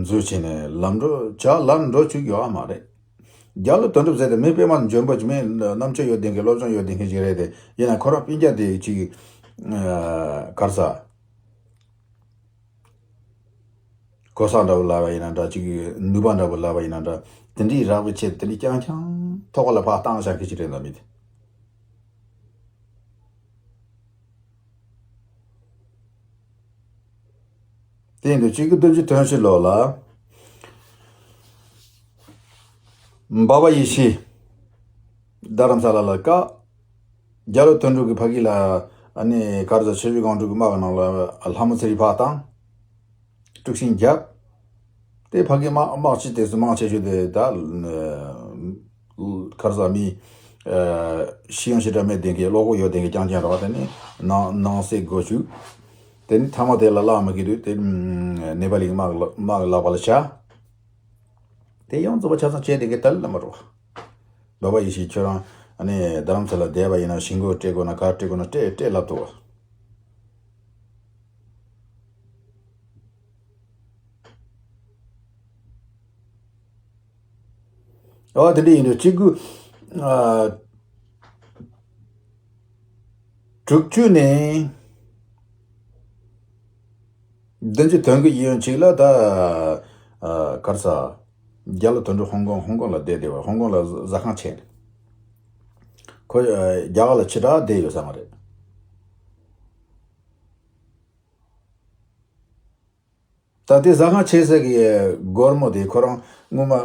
འཛུལ་བྱས་ནས་ལམ་འགྲོ་བྱ་ལམ་འགྲོ་བཅུག་ཡོད་མ་རེད། རྒྱ་ལོ་དོན་གྲུབ་ཟེར་དེ་མི་དཔེ་མ་འཇོན་པོ་ཅིག་མི་རྣམ་དཔྱོད་ཡོད་ལྡན་གྱི་སློབ་སྦྱོང་ཡོད་ལྡན་མཁན་ཅིག་རེད་དེ། ཡིན་ན་ཁོ་རང་སྤུན་ཀྱག་དེ་ཅིག་ག་རེ་ཟ། གོ་ས་འདྲ་བོ་ལབ་པ་ཡིན་ན་འདྲ། ཅིག་ནུས་པ་འདྲ་བོ་ལབ་པ་ཡིན་ན་འདྲ། དེ་འདྲའི་རག་པའི་ཆེད་དེ་འདྲའི་རྐྱང་རྐྱང་ཐོག་ལ་ཕར་བཏང་བཞག་མཁན་ཅིག་རེད་འདུག་མི་དེ། དེ་ཡིན་དུས་གཅིག་དགུ་བདུན་ཅུ་དོན་བཞི་ལོ་ལ་འབའ་པ་ཡེ་ཤེས་རྡ་རམ་ས་ལ་ལ་བཀག་རྒྱ་ལོ་དོན་གྲུབ་ཀྱི་ཕ་གི་ལ་ཨ་ནི་ག་རེ་ཟ། ཆུ་བཞི་སྒང་དྲུག་གི་དམག་གི་ནང་ལ་ལྷ་མོ་ཚེ་རིང་ཕར་བཏང་། དཀྲུག་ཤིང་བརྒྱབ། དེ་ཕ་གི་དམག་དམག་སྤྱི་དེ་ཚོ་མང་ཆེ་ཤོས་དེ་ད་ག་རེ་ཟ། མི་ཤེས་ཡོན་ཞེ་དྲག་མེད་ལྡན་གྱི་བློ་ཁོག་ཡོད་ལྡན་གྱི་རྐྱང་རྐྱང་རེད་བ། དེ་ནི་ནང་ནང་གསེས་སྒོ་ཕྱུགས། དེ་ནི་ཐ་མ་དེ་ལ་བརླག་མི་དགོས་དུས་དེ་ནེ་པ་ལི་གི་དམག་ལ་དམག་གི་ལག་པ་ལ་ཆགས། དེ་ཡང་རྫོགས་པ་ཆ་ཚང་བྱས་དེ་གའི་ད་ལམ་རོ། འབའ་པ་ཡེ་ཤེས་ཁྱོད་རང་ཨ་ནི་རྡ་རམ་ས་ལ་བསྡད་པ་ཡིན་ན་ཞི་རྒོལ་སྤྲད་དགོས་ན་ག་རེ་སྤྲད་དགོས་ན་སྤྲད་སྤྲད་ལབ་འདུག་བ། ཨོ་དེ་འདྲ་ཡིན་དུས་གཅིག་དགུ་ཨ་དྲུག་ཅུ་ནས་བདུན་ཅུ་དོན་དགུ་ཡིན་ཡོང་ཅིག་ལ་ད་ཨ་ག་རེ་ཟ། རྒྱ་ལོ་དོན་གྲུབ་ཧོང་ཀོང་ཧོང་ཀོང་ལ་བསྡད་བསྡད་པ། ཧོང་ཀོང་ལ་ཟ་ཁང་བྱས་ནས་ཁོ་ཨ་རྒྱ་གར་ལ་ཕྱི་དྲགས་བསྡད་ཡོད་ས་མ་རེད། ད་ལྟའི་ཟ་ཁང་ཆེ་ས་གི་སྒོར་མོ་དེ་ཁོ་རང་སྔོན་མ་ཨ་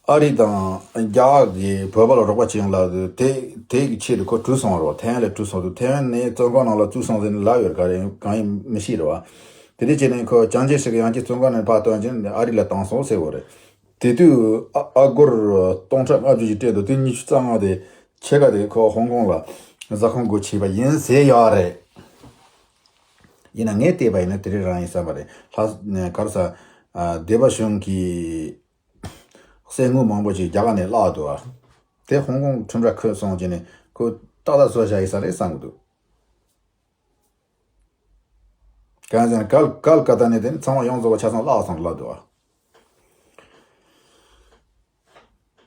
ཨ་རི་དང་རྒྱ་གར་གྱིས་བོད་པ་ལ་རོགས་པ་བྱེད་ཡོང་ལ་དེ་དེ་གི་ཆེད་དུ་ཁོ་བྲོས་སོང་བ་རེད་བ། ཐའེ་ཝན་ལ་བྲོས་སོང་དུས་ཐའེ་ཝན་ནས་བཙོན་ཁང་ནང་ལ་བཙུགས་སོང་ཟེར་ནས་ལབ་ཡོད། ག་རེ་གང་ཡིན་མི་ཤེས་རེད་བ། དེ་འདྲ་བྱས་ནས་ཁོ་ཅང་ཅེ་སི་ཀ་ཡང་བསྐྱར་བཙོན་ཁང་ནས་ཕར་བཏོན་བྱས་ནས་ཨ་རི་ལ་བཏང་སོང་ཟེར་བ་རེད། དེ་དུས་ཨ་ཨ་སྒོར་སྟོང་ཕྲག་ལྔ་བཅུ་ཞིག་སྤྲད་འདུག་དེ་ཉི་ཤུ་རྩ་ལྔ་དེ་ཕྱེད་ཀ་དེ་ཁོ་ཧོང་ཀོང་ལ་ཟ་ཁང་སྒོ་ཕྱེས་པ་ཡིན་ཟེར་ཡོད་རེད། ཡིན་ན་ངས་བལྟས་པ་ཡིན་ན་དེ་རིང་རང་ཡིན་བསམ་པ་རེད། ལྷ་གར་ས་སྡེ་པ་གཞུང་གིས་གསེར་དངུལ་མང་པོ་ཞིག་རྒྱ་གར་ནས་བརླག་འདུག་ཨ། དེ་ཧོང་ཀོང་ཁྲིམས་ར་ཁུར་སོང་བྱས་ནས་ཁོ་ཏག་ཏག་བཟོ་བཞག་ཡིན་ས་རེད་བསམ་གི་འདུག་གང་ཟེར་ན་གལ་གལ་ཀ་ཏ་ནས་དེ་ནི་ཚང་མ་ཡོངས་རྫོགས་པ་ཆ་ཚང་བརླག་སོང་ལབ་འདུག་ཨ།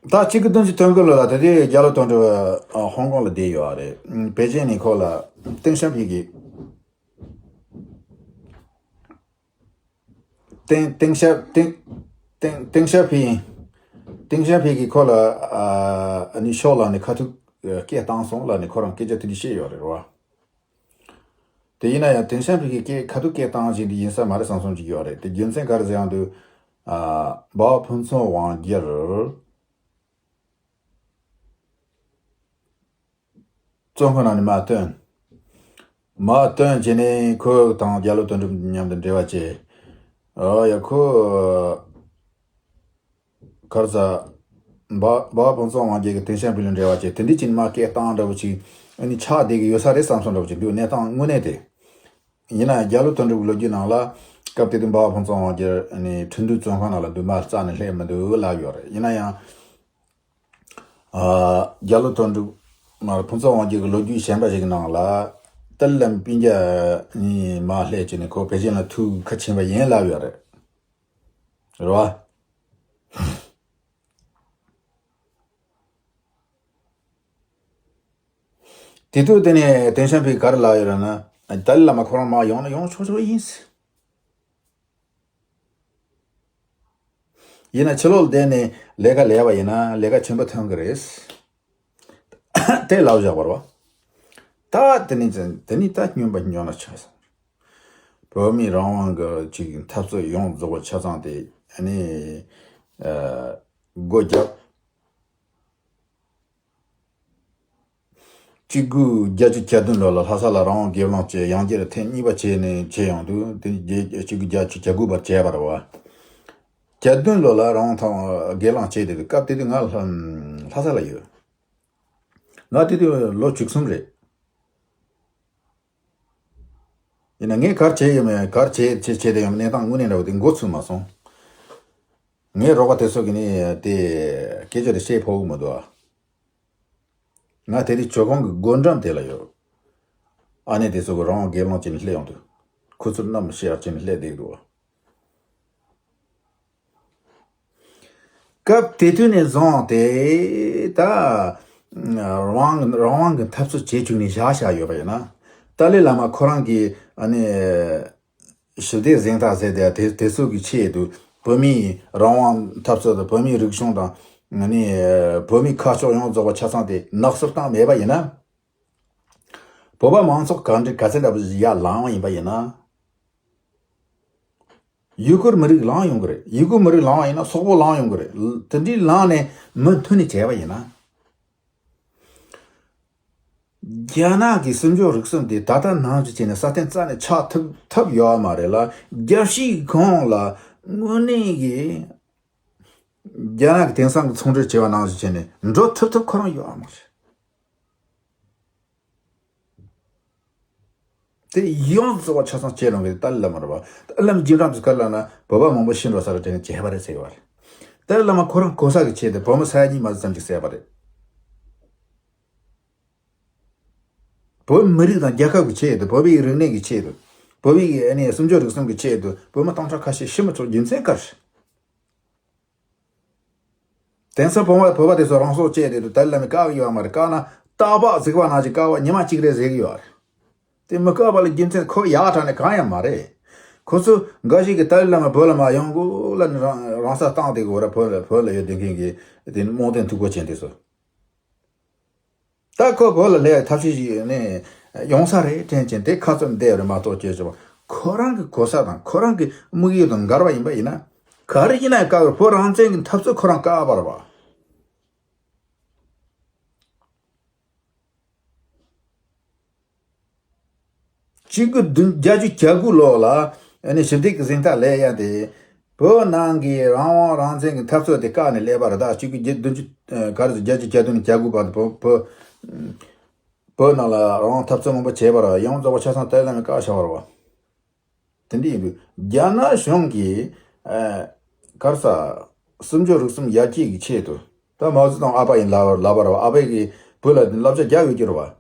ད་གཅིག་དགུ་བདུན་ཅུ་དོན་དགུ་ལོ་ལ་དེ་དུས་རྒྱ་ལོ་དོན་གྲུབ་ཧོང་ཀོང་ལ་བསྡད་ཡོད་རེད། པེ་ཅིན་ནས་ཁོ་ལ་ཏེང་ཞའོ་ཕིང་གིས་ ཏེང་ཏེང་ཞའོ་ཏེང་ཏེང་ཏེང་ཞའོ་ཕིང་། ཏེང་ཞའོ་ཕིང་གིས་ཁོ་ལ་ཨ་ནི་ཤོག་ལབ་ནས་ཁ་ཐུག་སྐད་བཏང་སོང་ལབ་ནས་ཁོ་རང་སྐད་ཆ་དེ་འདྲ་བཤད་ཡོད་རེད་བ། དེ་ཡིན་ན་ཡང་ཏེང་ཞའོ་ཕིང་གིས་སྐད་ཁ་ཐུག་སྐད་བཏང་བཞིན་དུ་ཡིན་ས་མ་རེད་བསམ་བསམ་ཅིག་ཡོད་རེད། དེ་རྒྱུ་མཚན་ག་རེ་ཟེར་ཡང་དུ། ཨ་འབའ་ཕུན་ཚོགས་དབང་རྒྱལ་བཙོན་ཁང་ནང་ནས་མར་བཏོན། མར་བཏོན་བྱས་ནས་ཁོ་དང་རྒྱ་ལོ་དོན་གྲུབ་མཉམ་དུ་འབྲེལ་བ་བྱས། ཨོ་ཡ་ཁོ། གར་ས། འབའ་འབའ་ཕུན་ཚོགས་དབང་རྒྱལ་གྱི་ཏེང་ཞའོ་ཕིང་ལ་འབྲེལ་བ་བྱས་དེ་འདྲ་ཅིག་མར་སྐད་བཏང་འདྲ་བོ་ཅིག་ཨ་ནི་ཆགས་བསྡད་ཀྱི་ཡོད་ས་རེད་བསམ་བསམ་འདྲ་བོ་ཅིག་འདུག་གནས་སྟངས་དངོས་གནས་དེ། ཡིན་ན་ཡང་རྒྱ་ལོ་དོན་གྲུབ་ཀྱི་ལོ་རྒྱུས་ནང་ལ་སྐབས་དེ་དུས་འབའ་ཕུན་ཚོགས་དབང་རྒྱལ་ཨ་ནི་ཁྲིན་ཏུའུ་བཙོན་ཁང་ནང་ལ་འདུག་མར་རྩ་ནས་སླེབས་མི་འདུག་ལབ་ཡོད་རེད། ཡིན་ན་ཡང་། ཨ་རྒྱ་ལོ་དོན་གྲུབ་མར་ཕུན་ཚོགས་དབང་རྒྱལ་གྱི་ལོ་རྒྱུས་གཞན་པ་ཞིག་གི་ནང་ལ་ཏཱ་ལའི་བླ་མ་སྤུན་ཀྱག་གཉིས་མར་སླེབས་བྱས་ནས་ཁོ་པེ་ཅིན་ལ་ཐུག་ཁ་ཕྱིན་པ་ཡིན་ལབ་ཡོད་རེད། རེད་བ། དེ་དུས་དེ་ནས་ཏེང་ཞའོ་ཕིང་ག་རེ་ལབ་ཡོད་རེད་ན། ཏཱ་ལའི་བླ་མ་ཁོ་རང་མར་ཡོང་ན་ཡོང་ཆོག་ཆོག་ཡིན། ཡིན་ན་ཕྱི་ལོགས་ལ་བསྡད་ནས་ལས་ཀ་ལས་པ་ཡིན་ན་ལས་ཀ་ཆེན་པོ་ཐོན་གི་རེད། དེ་ལབ་བཞག་པ་རེད་བ། ད་དེ་ནས་དེ་ནས་ད་སྨྱོན་པ་སྨྱོ་ན་ཆགས་སོང་། བོད་མིའི་རང་དབང་གི་ཅིག་འཐབ་རྩོད་ཡོངས་རྫོགས་པ་ཆ་ཚང་དེ་ཨ་ནི་ཨ་སྒོ་བརྒྱབ། གཅིག་དགུ་བརྒྱད་ཅུ་གྱ་བདུན་ལོ་ལ་ལྷ་ས་ལ་རང་དབང་སྒེར་ལངས་བྱས་ཡང་བསྐྱར་ཐེངས་གཉིས་པ་བྱས་ནས་བྱས་ཡོང་དུས་དེ་གཅིག་དགུ་བརྒྱད་ཅུ་གྱ་དགུ་བར་བྱས་པ་རེད་བ། གྱ་བདུན་ལོ་ལ་རང་དབང་ཐང་སྒེར་ལངས་བྱས་དེ་དུས་སྐབས་དེ་དུས་ང་ལྷ་ལྷ་ས་ལ་ཡོད། ང་དེ་དུས་ལོ་བཅུ་གསུམ་རེད། ཡིན་ན་ངས་ག་རེ་བྱས་ཡོད་མེད་ག་རེ་བྱས་བྱས་བྱས་དེ་ཡོད་མེད་གནས་སྟངས་དངོས་གནས་འདྲ་བོ་དེ་མགོ་ཚོས་མ་སོང་། ངའི་རོགས་པ་དེ་ཚོ་གིས་ནི་དེ་སྐད་ཆ་དེ་བཤད་ཕོད་ཀྱི་མི་འདུག་ཨ། ང་དེ་རིང་ཇོ་ཁང་གི་སྒོ་འགྲམ་དེ་ལ་ཡོད། ཨ་ནེ་དེ་ཚོ་གི་རང་དབང་སྒེར་ལངས་བྱས་ནས་སླེབས་ཡོང་དུས། ཁོ་ཚོར་གནམ་ཤེས་ཡག་བྱས་ནས་སླེབས་བསྡད་འདུག་ཨ། སྐབས་དེ་དུས་ནས་བཟུང་སྟེ་ད་རང་དབང་རང་དབང་གི་འཐབ་རྩོད་བྱེད་བཅུག་ནས་བཞག་བཞག་ཡོད་པ་ཡིན་ན། ཏཱ་ལའི་བླ་མ་ཁོ་རང་གིས་ཨ་ནི་ཞི་བདེ་གཟེངས་རྟགས་ཟེར་དེ་དེ་དེ་ཚོ་གི་ཆེད་དུ་བོད་མིའི་རང་དབང་འཐབ་རྩོད་དང་བོད་མིའི་རིག་གཞུང་དང་ཨ་ནི་བོད་མིའི་ཁ་ཕྱོགས་ཡོངས་རྫོགས་པ་ཆ་ཚང་དེ་ནག་སུབ་བཏང་མེད་པ་ཡིན་ན། བོད་པ་མང་ཚོགས་གང་འདྲ་ག་ཚད་འདྲ་པོ་ཞིག་ཡར་ལངས་པ་ཡིན་པ་ཡིན་ན། ཡུ་གུར་མི་རིགས་ལངས་ཡོང་གི་རེད། ཡུ་གུར་མི་རིགས་ལངས་པ་ཡིན་ན་སོག་པོ་ལངས་ཡོང་གི་རེད། དེ་འདྲའི་ལངས་ནས་མུ་མཐུད་ནས་བྱས་པ་ཡིན་ན། རྒྱ་ནག་གི་སྲིད་འབྱོར་རིག་གསུམ་དེ་ད་ལྟ་ནང་བཞིན་བྱས་ནས་སྲ་བརྟན་རྩ་ནས་ཆགས་ཐུབ་ཐབས་ཡོད་མ་རེད་ལ། རྒྱལ་སྤྱིའི་ཁོངས་ལ་དངོས་གནས་ཀྱི་རྒྱ་ནག་གི་དེང་སང་གི་ཚོང་འབྲེལ་བྱས་པ་ནང་བཞིན་བྱས་ནས་འགྲོ་ཐུབ་ཐབས་ཁོ་རང་ཡོད་མ་རེད། དེ་ཡོངས་རྫོགས་པ་ཆ་ཚང་བྱས་རུང་གི་ཏཱ་ལའི་བླ་མ་རེད་བ། ཏཱ་ལའི་བླ་མ་རྗེས་འབྲང་དུ་ག་རེ་ལབ་ན་བོད་པ་མང་པོ་ཤི་འགྲོ་ས་རེད་དྲན་ནས་བྱས་པ་རེད་ཟེར་གི་བ་རེད། ཏཱ་ལའི་བླ་མ་ཁོ་རང་གོ་ས་གི་ཆེད་དུ་བོད་མི་ས་ཡ་གཉིས་མ་ཟིག་ཙམ་ཅིག་བསད་པ་རེད། བོད་མི་རིགས་དང་རྒྱལ་ཁབ་ཀྱི་ཆེད་དུ་བོད་པའི་རིག་གནས་ཀྱི་ཆེད་དུ་བོད་པའི་ཨ་ནི་སྲིད་འབྱོར་རིག་གསུམ་གྱི་ཆེད་དུ་བོད་མི་སྟོང་ཕྲག་ཁ་ཤས་ཤི་མི་ཆོག་རྒྱུ་མཚན་ག་རེ། དེང་སང་བོད་པ་བོད་པ་དེ་ཚོ་རང་སྲོག་བཅད་དེ་དུས་ཏཱ་ལའི་བླ་མས་བཀག་གི་ཡོད་མ་རེད། བཀག་ན་སྟག་ལྤགས་གཟིགས་པ་ནང་བཞིན་བཀག་པ་ཉི་མ་གཅིག་རེད་ཟེར་གི་ཡོད་རེད། དེ་མི་བཀག་པ་ལ་རྒྱུ་མཚན་ཁོ་ཡག་དྲགས་ནས་གང་ཡང་མ་རེད། ཁོ་ཚོ་འགའ་ཞིག་གིས་ཏཱ་ལའི་བླ་མ་བོད་ལ་མ་ཡོང་དགོས་ལབ་ནས་རང་རང་ས་བཏང་བསྡད་གི་ཡོད་རེད། བོད་ལ་བོད་ལ་ཡོད་བསྡད་མཁན་གྱི་དེ་ནི་རྨོངས་དད་མཐུག་པོ་ཅན་དེ་ཚོ། ད་ཁོ་བོད་ལ་སླེབས་ཐབས་ཤེས་ཤིག་ནས་ཡོང་ས་རེད་དྲན་བྱས་དེ་ཁ་བཙུམ་བསྡད་ཡོད་རེད་མ་གཏོགས་སྐྱོ་ཆེ་བ་ཁོ་རང་གི་གོ་ས་དང་ཁོ་རང་གི་དམིགས་ཡུལ་དང་འགལ་བ་ཡིན་པ་ཡིན་ན། ག་རེ་ཡིན་ན་བཀག་བོད་རང་བཙན་གྱི་འཐབ་རྩོད་ཁོ་རང་བཀག་པ་རེད་བ། གཅིག་དགུ་བདུན་བརྒྱད་ཅུ་གྱ་དགུ་ལོ་ལ་ཨ་ནི་ཞི་བདེ་གི་གཟེངས་རྟགས་ལེན་ཡ་དེ། བོད་ནང་གི་རང་དབང་རང་བཙན་གྱི་འཐབ་རྩོད་དེ་བཀག་ནས་སླེབས་པ་རེད། ད་གཅིག་དགུ་བདུན་ཅུ་ག་རེ་ཟེར་བརྒྱད་ཅུ་གྱ་བདུན་ནས་གྱ་དགུ་བར་དུ་བོད་བོད་བོད་ནང་ལ་རང་དབང་འཐབ་རྩོད་མང་པོ་བྱས་པ་རེད། ཡོངས་རྫོགས་པ་ཆ་ཚང་ཏཱ་ལའི་བླ་མས་བཀག་བཞག་པ་རེད་བ། དེ་འདྲ་ཡིན་དུས་རྒྱ་ནག་གཞུང་གིས་ཨ་ག་རེ་ཟ་སྲིད་འབྱོར་རིག་གསུམ་ཡར་རྒྱས་ཀྱི་ཆེད་དུ་ད་མའོ་ཙེ་ཏུང་ཨ་ཕ་ཡིན་ལབ་ལབ་པ་རེད་བ། ཨ་ཕ་གིས་བོད་ལ་བསླབ་བྱ་རྒྱག་ཡོད་ཀྱི་རེད་བ།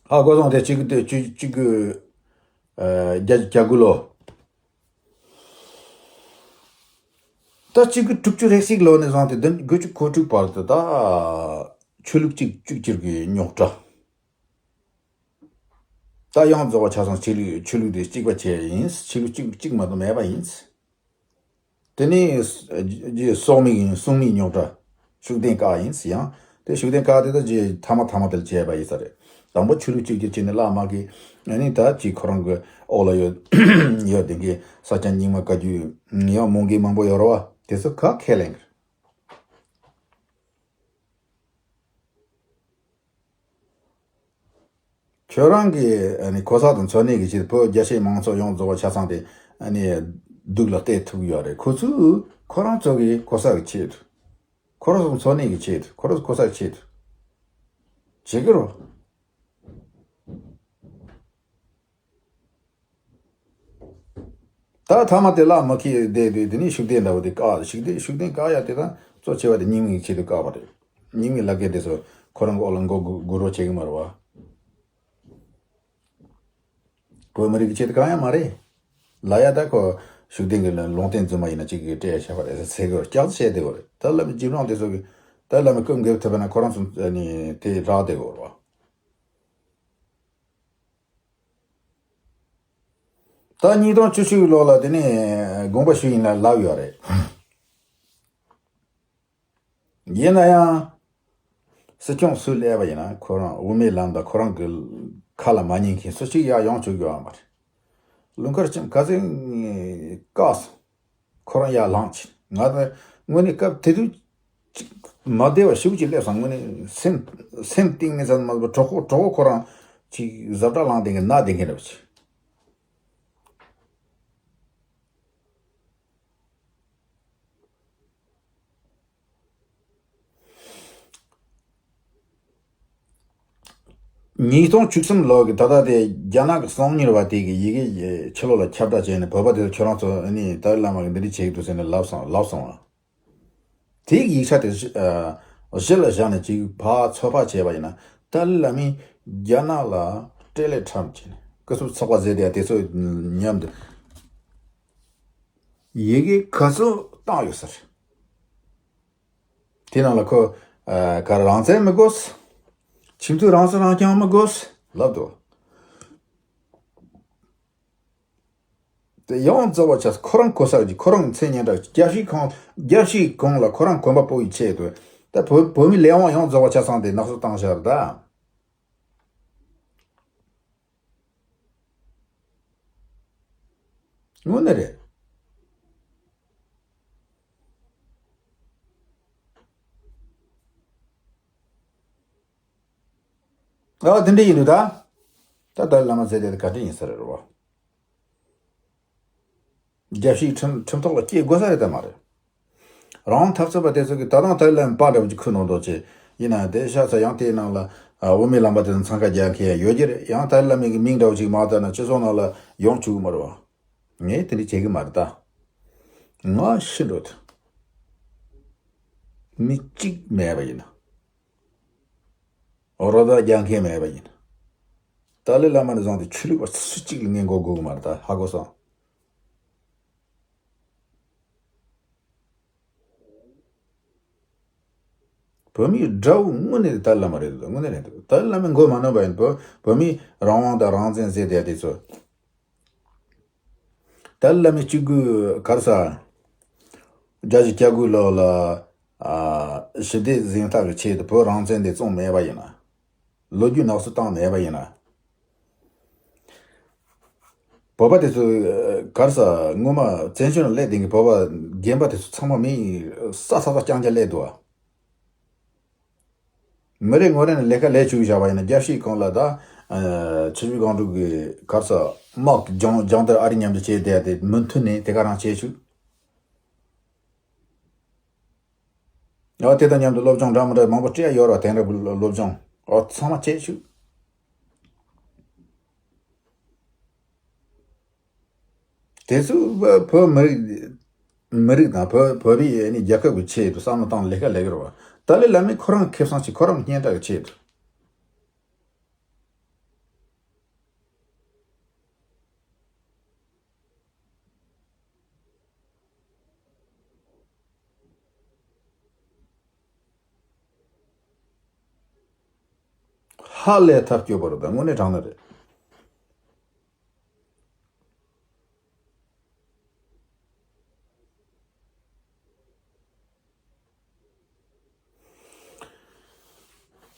ཧ་གོ་སོང་། དེ་གཅིག་དགུ་གཅིག་གཅིག་དགུ་ཨ་བརྒྱད་ཅུ་གྱ་དགུ་ལོ། ད་གཅིག་དགུ་དྲུག་ཅུ་རེ་གཅིག་ལོ་ནས་བཟུང་སྟེ་བདུན་དགུ་བཅུ་གོ་དྲུག་བར་དུ་ད་ཆོས་ལུགས་གཅིག་གཅིག་གྱུར་གྱི་རྙོག་དྲ། ད་ཡང་རྫོགས་པ་ཆ་ཚང་ཆོས་ལུགས་ཆོས་ལུགས་དེ་གཅིག་པ་བྱས་ཡིན། ཆོས་ལུགས་གཅིག་གཅིག་མ་གཏོགས་མེད་པ་ཡིན། དེ་ནས་རྗེ་སྲོག་མེད་ཡིན། སྲོག་མེད་རྙོག་དྲ། ཤུགས་ལྡན་བཀག་ཡིན་ཡང་། དེ་ཤུགས་ལྡན་བཀག་དེ་ད་རྗེ་ཐ་མ་ཐ་མ་དེ་ལ་བྱས་པ་ཡིན་ས་རེད། དང་པོ་ཆོས་ལུགས་གཅིག་གྱུར་བྱས་ནས་བླ་མ་གི་ཨ་ནི་ད་ཅིག་ཁོ་རང་གི་འོག་ལ་ཡོད་ཡོད་དེ་གི་ས་སྐྱ་རྙིང་མ་བཀའ་བརྒྱུད་ཡང་མོང་གི་མང་པོ་ཡོད་རེད་བ། དེ་ཚོ་ག་ཁས་ལེན་གི་རེད། ཁྱོད་རང་གི་ཨ་ནི་གོ་ས་དང་འཚོ་གནས་ཀྱི་ཆེད་དུ་བོད་རྒྱ་ཆེའི་མང་ཚོགས་ཡོངས་རྫོགས་པ་ཆ་ཚང་དེ་ཨ་ནི་སྡུག་ལ་གཏད་ཐུབ་ཡོད་རེད། ཁོ་ཚོས་ཁོ་རང་ཚོ་གི་གོ་ས་གི་ཆེད་དུ། ཁོ་རང་ཚོ་འཚོ་གནས་ཀྱི་ཆེད་དུ། ཁོ་རང་ཚོ་གོ་ས་གི་ཆེད་དུ་བྱེད་ཀྱི་རོ། ད་ཐ་མ་དེ་བླ་མ་ཁྱེད་བསྡད་དུས་དེ་ནས་ཤུགས་ལྡན་འདྲ་བོ་དེ་བཀག་ཤུགས་ལྡན་ཤུགས་ལྡན་བཀག་ཡ་དེ་དང་གཙོ་ཆེ་བ་དེ་རྙིང་མའི་ཆེད་དུ་བཀག་པ་རེད། རྙིང་མའི་ལག་འཁྱེར་དེ་ཚོ་ཁོ་རང་གི་འོག་ལ་མགོ་སྒུར་སྒུར་རོགས་བྱེད་ཀྱི་མ་རེད་བ། བོད་མི་རིགས་ཀྱི་ཆེད་དུ་གང་ཡང་མ་རེད། ལ་ཡ་ད་ཁོ་ཤུགས་ལྡན་གྱི་ལུང་བསྟན་རྫུན་མ་ཡིན་ན་གཅིག་གིས་སྤྲད་བཞག་པ་རེད་ཟེར་ཟེར་གི་སྐྱག་རྫུན་བཤད་བསྡད་པ་རེད། ད་བླ་མའི་རྗེས་འབྲང་དེ་ཚོ་གིས་ད་བླ་མའི་སྐུ་འགེབས་ཐུབ་པ་ན་ཁོ་རང་ཚོ་ནི་དེ་རག་བསྡད་ཡོད་རེད་བ། ད་ཉིས་སྟོང་བཅུ་གཅིག་ལོ་ལ་དེ་ནས་དགོངས་པ་ཞུས་ཡིན་ལ་ལབ་ཡོད་རེད། ཡིན་ན་ཡང་། སྲིད་སྐྱོང་སུས་སླེབས་པ་ཡིན་ན་ཁོ་རང་དབུ་མའི་ལམ་དང་ཁོ་རང་གི་ཁ་ལ་མ་ཉན་མཁན་སུ་གཅིག་ཡང་ཡོང་བཅུག་ཡོད་མ་རེད། ལུང་དཀར་ལྕམ་ག་ཚོད་བཀག་སོང་། ཁོ་རང་ཡར་ལངས་ཕྱིན། ང་ད་དངོས་གནས་སྐབས་དེ་དུས་གཅིག་མ་བདེ་བ་ཞེ་པོ་ཅིག་སླེབས་སོང་། དངོས་གནས་སེམས་སེམས་གཏིང་ནས་ཚ་མ་གྲོད་ཁོག་གྲོད་ཁོག་ཁོ་རང་ཅིག་གཟབ་དྲག་ལངས་བསྡད་མཁན་ན་བསྡད་མཁན་འདྲ་བོ་ཅིག་ཉིས་སྟོང་བཅུ་གསུམ་ལོ་གི་ད་ལྟ་དེ་རྒྱ་ནག་གི་གསང་ཉུལ་བ་དེ་གི་ཡི་གེ་ཕྱི་ལོགས་ལ་ཁྱབ་བསྒྲགས་བྱས་ནས་བོད་པ་དེ་ཚོ་ཁྱོད་རང་ཚོ་ནི་ཏཱ་ལའི་བླ་མ་གི་འདི་འདྲ་བྱེད་ཀྱི་འདུག་ཟེར་ནས་ལབ་སོང་ལབ་སོང་བ། དེའི་ཡིག་ཆ་དེ་གཞི་ཨ་གཞི་ལ་བཞག་ནས་ཅིག་ཕར་ཚོད་དཔག་བྱས་པ་ཡིན་ན་ཏཱ་ལའི་བླ་མས་རྒྱ་ནག་ལ་སྤྲེལ་ལད་འཁྲབ་བྱས་ནས་སྐུ་ཚབ་ཚོགས་པ་ཟེར་དེ་དེ་ཚོ་མཉམ་དུ་ཡི་གེ་ག་ཚོད་བཏང་ཡོད་ས་རེད། དེ་ནང་ལ་ཁོ་ཨ་ག་རང་བཙན་མི་དགོས། ཁྱིམ་མཚེས་རང་སྲིད་རང་སྐྱོང་མི་དགོས་ལབ་འདུག་དེ་ཡང་རྫོགས་པ་ཆ་ཁོ་རང་གོ་ས་ཀྱི་ཁོ་རང་མཚན་སྙན་གྲགས་རྒྱལ་སྤྱིའི་ཁོངས་རྒྱལ་སྤྱིའི་གོང་ལ་ཁོ་རང་གོམ་པ་སྤོ་བའི་ཆེད་དུ་ད་བོད་བོད་མི་ལས་དབང་ཡང་རྫོགས་པ་ཆ་ཚང་དེ་ནག་སུ་བཏང་བཞག་རེད་ད། དངོས་གནས་རེད། ཨ་དེ་འདྲ་ཡིན་འདུག་ད། ད་ཏཱ་ལའི་བླ་མ་ཟེར་དེ་ག་འདྲ་ཡིན་ས་རེད་རོ། རྒྱལ་སྤྱིའི་ཁྲིམས་ཁྲིམས་ཐོག་ལ་སྐྱེལ་དགོས་ས་རེད་ད་མ་རེད། རང་འཐབ་རྩོད་པ་དེ་ཚོ་གིས་ད་དུང་ཏཱ་ལའི་བླ་མ་པ་འདྲ་བོ་ཅིག་ཁུར་གནང་འདུག་ཅེས་ཡིན་ན་དེ་ཤ་ཚ་ཡང་དེའི་ནང་ལ་ཨ་དབུ་མའི་ལམ་པ་དེ་ཚོ་འཚང་ཁ་རྒྱག་མཁན་ཡང་ཡོད་ཀྱི་རེད། ཡང་ཏཱ་ལའི་བླ་མའི་གི་མིང་འདྲ་བོ་ཅིག་མ་བཏགས་ན་སྤྱི་ཚོགས་ནང་ལ་ཡོང་བཅུག་གི་མ་རེད་བ། ངས་དེ་འདྲ་བྱེད་གི་མ་རེད་ད། ང་ཤི་འགྲོ་ཐུབ། མི་གཅིག་མེད་པ་ཡིན་ན། རོགས་ཟླ་རྒྱག་མཁན་མེད་པ་ཡིན། ཏཱ་ལའི་བླ་མ་ནས་བཟུང་སྟེ་ཆོས་ལུགས་པ་སུ་གཅིག་ལ་ངས་མགོ་སྒུར་གི་མ་རེད་ད། ཧ་གོ་སོང་། བོད་མི་དགྲ་བོ་དངོས་གནས་ཏཱ་ལའི་བླ་མ་རེད་འདུག་དངོས་གནས་རེད་འདུག་ཏཱ་ལའི་བླ་མས་མགོ་མ་གནོན་པ་ཡིན། བོད་བོད་མིས་རང་དབང་དང་རང་བཙན་ཟེར་བསྡད་དེ་ཚོ། ཏཱ་ལའི་བླ་མས་གཅིག་པུས་ག་རེ་ཟ། བརྒྱད་ཅུ་གྱ་དགུ་ལོ་ལ་ཨ་ཞི་བདེ་གཟེངས་རྟགས་ཀྱི་ཆེད་དུ་བོད་རང་བཙན་དེ་བཙོངས་མེད་པ་ཡིན་ན། ལོ་རྒྱུས་ནག་སུ་བཏང་མེད་པ་ཡིན་ན། བོད་པ་དེ་ཚོ་ག་རེ་ཟ་སྔོན་མ་བཙན་བྱོལ་ནང་སླེབས་དེང་གི་བོད་པ་རྒན་པ་དེ་ཚོ་ཚང་མ་མི་ས་ས་ས་རྐྱང་རྐྱང་སླེབས་འདུག་ཨ། མི་རེ་ངོ་རེ་ནས་ལས་ཀ་ལས་བཅུག་བཞག་པ་ཡིན་ན་རྒྱལ་སྤྱིའི་སྒང་ལ་ད་ཨ་ཆུ་བཞི་སྒང་དྲུག་གི་ག་རེ་ཟ་དམག་སྦྱང་སྦྱང་དར་ཨ་རི་མཉམ་དུ་བྱས་བསྡད་དེ་མུ་མཐུད་ནས་དེ་ག་རང་བྱས་བཅུག་ཨ་དེ་དང་མཉམ་དུ་སློབ་སྦྱོང་འདྲ་མི་འདྲ་མང་པོ་སྤྲད་ཡོད་ར། དེང་རབས་ཀྱི་སློབ་སྦྱོང་ཨ་ཚང་མ་བྱས་བཅུག་དེ་ཚོ་བོད་མི་རིགས་མི་རིགས་དང་བོད་བོད་པའི་ཨ་ནི་རྒྱལ་ཁབ་ཀྱི་ཆེད་དུ་བསམ་བློ་བཏང་ལས་ཀ་ལས་ཀྱི་རེད་བ། ཏཱ་ལའི་བླ་མས་ཁོ་རང་ཁེ་བཟང་ཆེ། ཁོ་རང་སྙན་གྲགས་ཀྱི་ཆེད་དུ། ཧ་ལས་ཐབས་སྐྱོ་པོ་རེད། ད་དངོས་གནས་དྲང་གནས་རེད།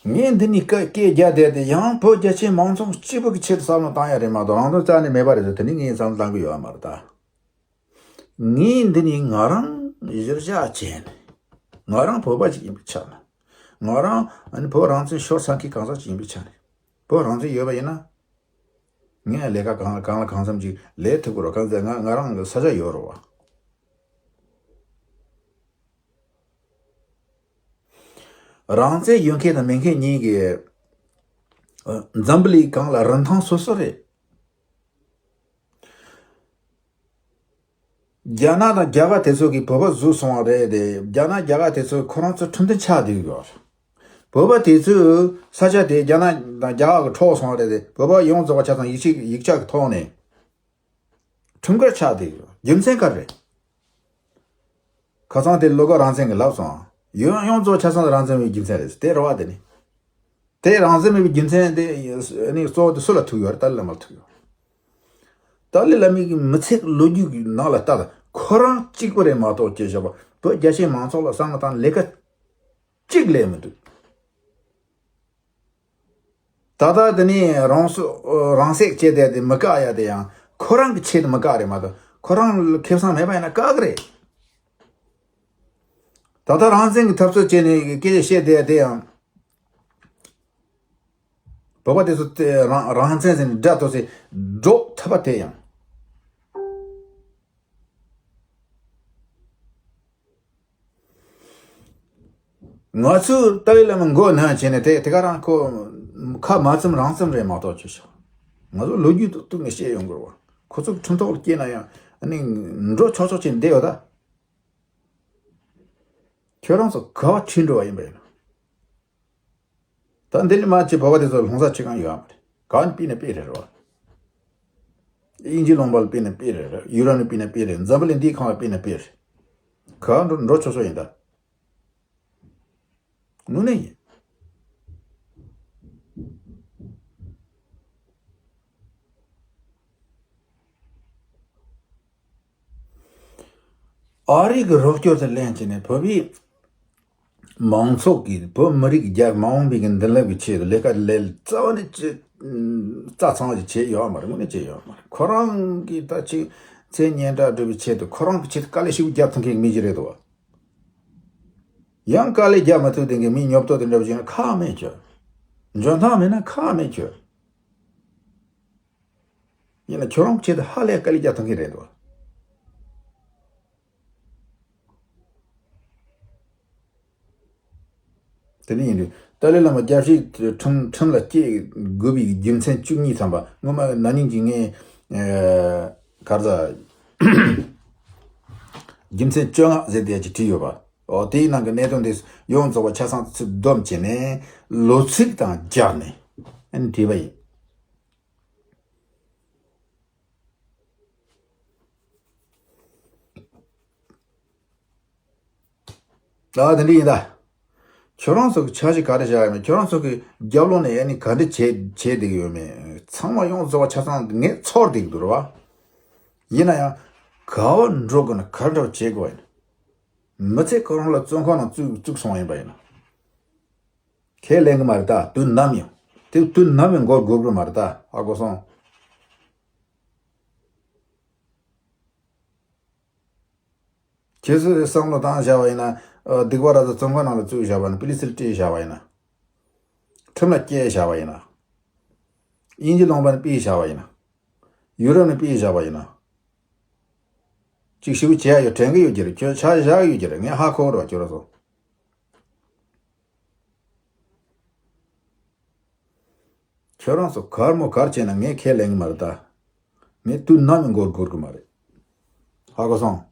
ངས་འདི་ནས་སྐད་སྐད་རྒྱག་བསྡད་དེ་ཡང་བོད་རྒྱ་ཆེ་མང་ཚོགས་གཅིག་པུ་གི་ཆེད་དུ་བསམ་བློ་བཏང་ཡ་རེད་མ་གཏོགས་རང་དོན་རྩ་ནས་མེད་པ་རེད་ཟེར། དེ་ནི་ངས་བསམ་བློ་བཏང་གི་ཡོད་མ་རེད་ད། ངས་འདི་ནས་ང་རང་གཞིར་བཞག་བྱས་ནས་ང་རང་བོད་པ་ཅིག་ཡིན་པའི་ཆ་ནས་ང་རང་ཨ་ནི་བོད་རང་བཙན་ཤོར་ཚར་མཁན་གང་ཟག་ཅིག་ཡིན་པའི་ཆ་ནས་བོད་རང་བཙན་ཡོད་པ་ཡིན་ན་ངས་ལས་ཀ་གང་ལ་གང་ལ་གང་འཚམ་ཅིག་ལས་ཐུབ་ཀྱི་རེད། གང་ཟེར་ང་ང་རང་གི་ས་ཆ་ཡོད་རེད་བ། རང་བཙན་ཡོད་མཁན་དང་མེད་མཁན་གཉིས་ཀྱི་ཨ་འཛམ་བུ་གླིང་སྒང་ལ་རིན་ཐང་སོ་སོ་རེད། རྒྱ་ནག་དང་རྒྱ་གར་དེ་ཚོ་གིས་བོད་པ་བཟོས་སོང་བ་རེད་དེ། རྒྱ་ནག་རྒྱ་གར་དེ་ཚོ་ཁོ་རང་ཚོ་ཁྲིམས་མཐུན་ཆགས་བསྡད་ཡོད། བོད་པ་དེ་ཚོས་ས་ཆ་དེ་རྒྱ་ནག་དང་རྒྱ་གར་གིས་འཕྲོག་སོང་བ་རེད་དེ། བོད་པ་ཡོངས་རྫོགས་པ་ཆ་ཚང་ཡིག་ཆ་ཡིག་ཆ་གི་ཐོག་ནས་ཁྲིམས་འགལ་ཆགས་བསྡད་ཡོད། རྒྱུ་མཚན་ག་རེ་རེད། ཁ་སང་དེ་བློ་དགའ་རང་བཙན་གྱིས་ལབ་སོང་། ཡོངས་ཡོངས་རྫོགས་ཆ་ཚང་རང་བཙན་མེད་རྒྱུ་མཚན་རེད། དེ་རེད་བ། དེ་ནི། དེ་རང་བཙན་མེད་པའི་རྒྱུ་མཚན་དེ་ནི་གཙོ་བོ་དེ་སུ་ལ་ཐུག་ཡོད་རེད། ཏཱ་ལའི་བླ་མ་ལ་ཐུག་ཡོད། ཏཱ་ལའི་བླ་མའི་མི་ཚེ་ལོ་རྒྱུས་ཀྱི་ནང་ལ་ལྟ་དང་། ཁོ་རང་གཅིག་པུ་རེད་མ་གཏོགས་སྐྱེས་བཞག་པ་བོད་རྒྱ་ཆེ་མང་ཚོགས་ལ་བསམ་བློ་བཏང་ལས་ཀ་གཅིག་ལས་མི་འདུག་ད་ལྟ་དེ་ནས་རང་སྲོག་རང་སྲེག་བྱས་བསྡད་དེ་མི་བཀག་ཡ་དེ་ཡང་ཁོ་རང་གི་ཆེད་དུ་མི་བཀག་རེད་མ་གཏོགས། ཁོ་རང་ལ་ཁེ་བཟང་མེད་པ་ཡིན་ན་བཀག་གི་རེད། ད་ལྟ་རང་བཙན་གྱི་འཐབ་རྩོད་བྱས་ནས་སྐད་ཆ་བཤད་བསྡད་དེ་ཡང་། བོད་པ་དེ་ཚོ་དེ་རང་རང་བཙན་ཟེར་ནས་དགྲ་ཐོག་སེ་འགྲོ་ཐུབ་པ་དེ་ཡང་། ང་ཚོས་ཏཱ་ལའི་བླ་མ་མགོ་ན་བྱས་ནས་དེ་དེ་ག་རང་ཁོ་ཁ་མ་བཙུམ་རང་བཙུམ་རེད་མ་གཏོགས་ཅི་ཞིག་ང་ཚོ་ལོ་རྒྱུས་ཐོག་ཐུག་ནས་བཤད་ཡོང་དགོས་རེད་བ། ཁོ་ཚོ་ཁྲིམས་ཐོག་ལ་སྐྱེས་ན་ཡང་ཨ་ནི་འགྲོ་ཆོག་ཆོག་བྱས་བསྡད་ཡོད་ད། ཁྱོད་རང་ཚོ་ག་བ་ཁྲིད་འགྲོ་བ་ཡིན་པ་ཡིན་ན། ད་འདི་ལས་མ་ཅི་བོད་པ་དེ་ཚོ་ལྷུང་ས་ཆེ་གང་ཡོད་ཨ་མ་རེད། ག་ནས་པི་ན་པི་རེད་རོ། དབྱིན་ཇི་ལུང་པ་ལ་པི་ན་པི་རེད་རེད། ཡུ་རོབ་ནས་པི་ན་པི་རེད། འཛམ་བུ་གླིང་འདིའི་ཁང་ལ་པི་ན་པི་རེད། ག་འགྲོ་འགྲོ་ཆོག་ཆོག་ཡིན་ད། དངོས་གནས་ཡིན། ཨ་རི་གི་རོགས་སྐྱོར་དེ་ལེན་བྱས་ནས་བོད་པའི་མང་ཚོགས་ཀྱིས་བོད་མི་རིགས་རྒྱ་མ་འོངས་པའི་གི་མདུན་ལམ་གྱི་ཆེད་དུ་ལས་ཀ་ལས་རྩ་བ་ནས་ཅི་རྩ་ཚང་ཞིག་བྱས་ཡོད་མ་རེད། དངོས་གནས་བྱས་ཡོད་མ་རེད། ཁོ་རང་གིས་ད་ཅིག་མཚན་སྙན་གྲགས་སྒྲུབ་པའི་ཆེད་དུ་ཁོ་རང་གི་ཆེད་དུ་དཀའ་ལས་ཞིག་རྒྱབ་ཐུབ་མཁན་མི་ཞིག་རེད་དོ། ཡང་དཀའ་ལས་རྒྱབ་མ་ཐུབ་དེ་གི་མི་ཉོབ་ཏོ་དེ་འདྲ་བྱས་ན་ཁག་མེད་ཁྱོད། འཇོན་ཐང་མེད་ན་ཁག་མེད་ཁྱོད། ཡིན་ན་ཁྱོད་རང་ཆེད་དུ་ཧ་ལས་དཀའ་ལས་རྒྱག་ཐུབ་མཁན་རེད་འདུག་དེ་ནས་ཡིན་དུས་ཏཱ་ལའི་བླ་མ་རྒྱལ་སྲས་ཁྲིམས་ཁྲིམས་ལ་སྐྱེལ་དགོས་པའི་རྒྱུ་མཚན་བཅུ་གཉིས་ཐམ་པ་སྔོན་མ་ན་ནིང་གི་ངས་ག་རེ་ཟ་རྒྱུ་མཚན་བཅོ་ལྔ་ཟེར་དེ་ཅིག་བྲིས་ཡོད་པ། འོ་དེའི་ནང་གི་གནད་དོན་དེ་ཡོངས་རྫོགས་པ་ཆ་ཚང་ཚུར་བསྡོམས་བྱས་ནས་ལོ་ཚིགས་དང་སྦྱར་ནས་ཨ་ནི་བྲིས་པ་ཡིན། ད་དེ་འདྲ་ཡིན་ད། ཁྱོད་རང་ཚོ་གི་འཆར་གཞི་ག་རེ་བཞག་ཡོད་མེད། ཁྱོད་རང་ཚོ་གི་རྒྱབ་ལོགས་ནས་ཨ་ནི་ག་འདྲ་བྱེད་བྱེད་བསྡད་ཀྱི་ཡོད་མེད། ཚང་མ་ཡོངས་རྫོགས་པ་ཆ་ཚང་ངས་ཚོར་བསྡད་ཀྱི་འདུག་རེད་བ། ཡིན་ན་ཡང་ག་བ་འགྲོ་དགོས་ན་ག་འདྲ་བྱེད་དགོས་ཡིན། མི་ཚེ་གང་རུང་ལ་བཙོན་ཁང་ནང་བཙུགས་བཙུགས་སོང་བ་ཡིན་པ་ཡིན་ན། ཁས་ལེན་གི་མ་རེད་ད། དུས་ནམ་ཡང་དེ་དུས་ནམ་ཡང་འགོར་དགོས་ཀྱི་མ་རེད་ད། ཧ་གོ་སོང་། ཁྱེད་ཚོས་བསམ་བློ་བཏང་བཞག་པ་ཡིན་ན། ཨ་སྡིག་པ་ར་ཚ་བཙོན་ཁང་ནང་ལ་བཙུགས་བཞག་པ་ཡིན་ན། པི་ལི་སིར་སྤྲད་བཞག་པ་ཡིན་ན། ཁྲིམས་ལ་སྐྱེལ་བཞག་པ་ཡིན་ན། དབྱིན་ཇི་ལུང་པ་ནས་ཕུད་བཞག་པ་ཡིན་ན། ཡུ་རོབ་ནས་ཕུད་བཞག་པ་ཡིན་ན། ཅིག་ཞིབ་བྱེད་ཡ་ཡོད་དྲན་གི་ཡོད་ཀྱི་རེད། ཁྱོད་ཆ་བཞག་གི་ཡོད་ཀྱི་རེད། ངས་ཧ་གོ་གི་རེད་བ། ཁྱོད་ར་ཚོ། ཁྱོད་རང་ཚོ་གར་མོ་གར་བྱས་ན་ངས་ཁས་ལེན་གི་མ་རེད་ད། ངས་དུས་ནམ་ཡང་འགོར་འགོར་གི་མ་རེད། ཧ་གོ་སོང་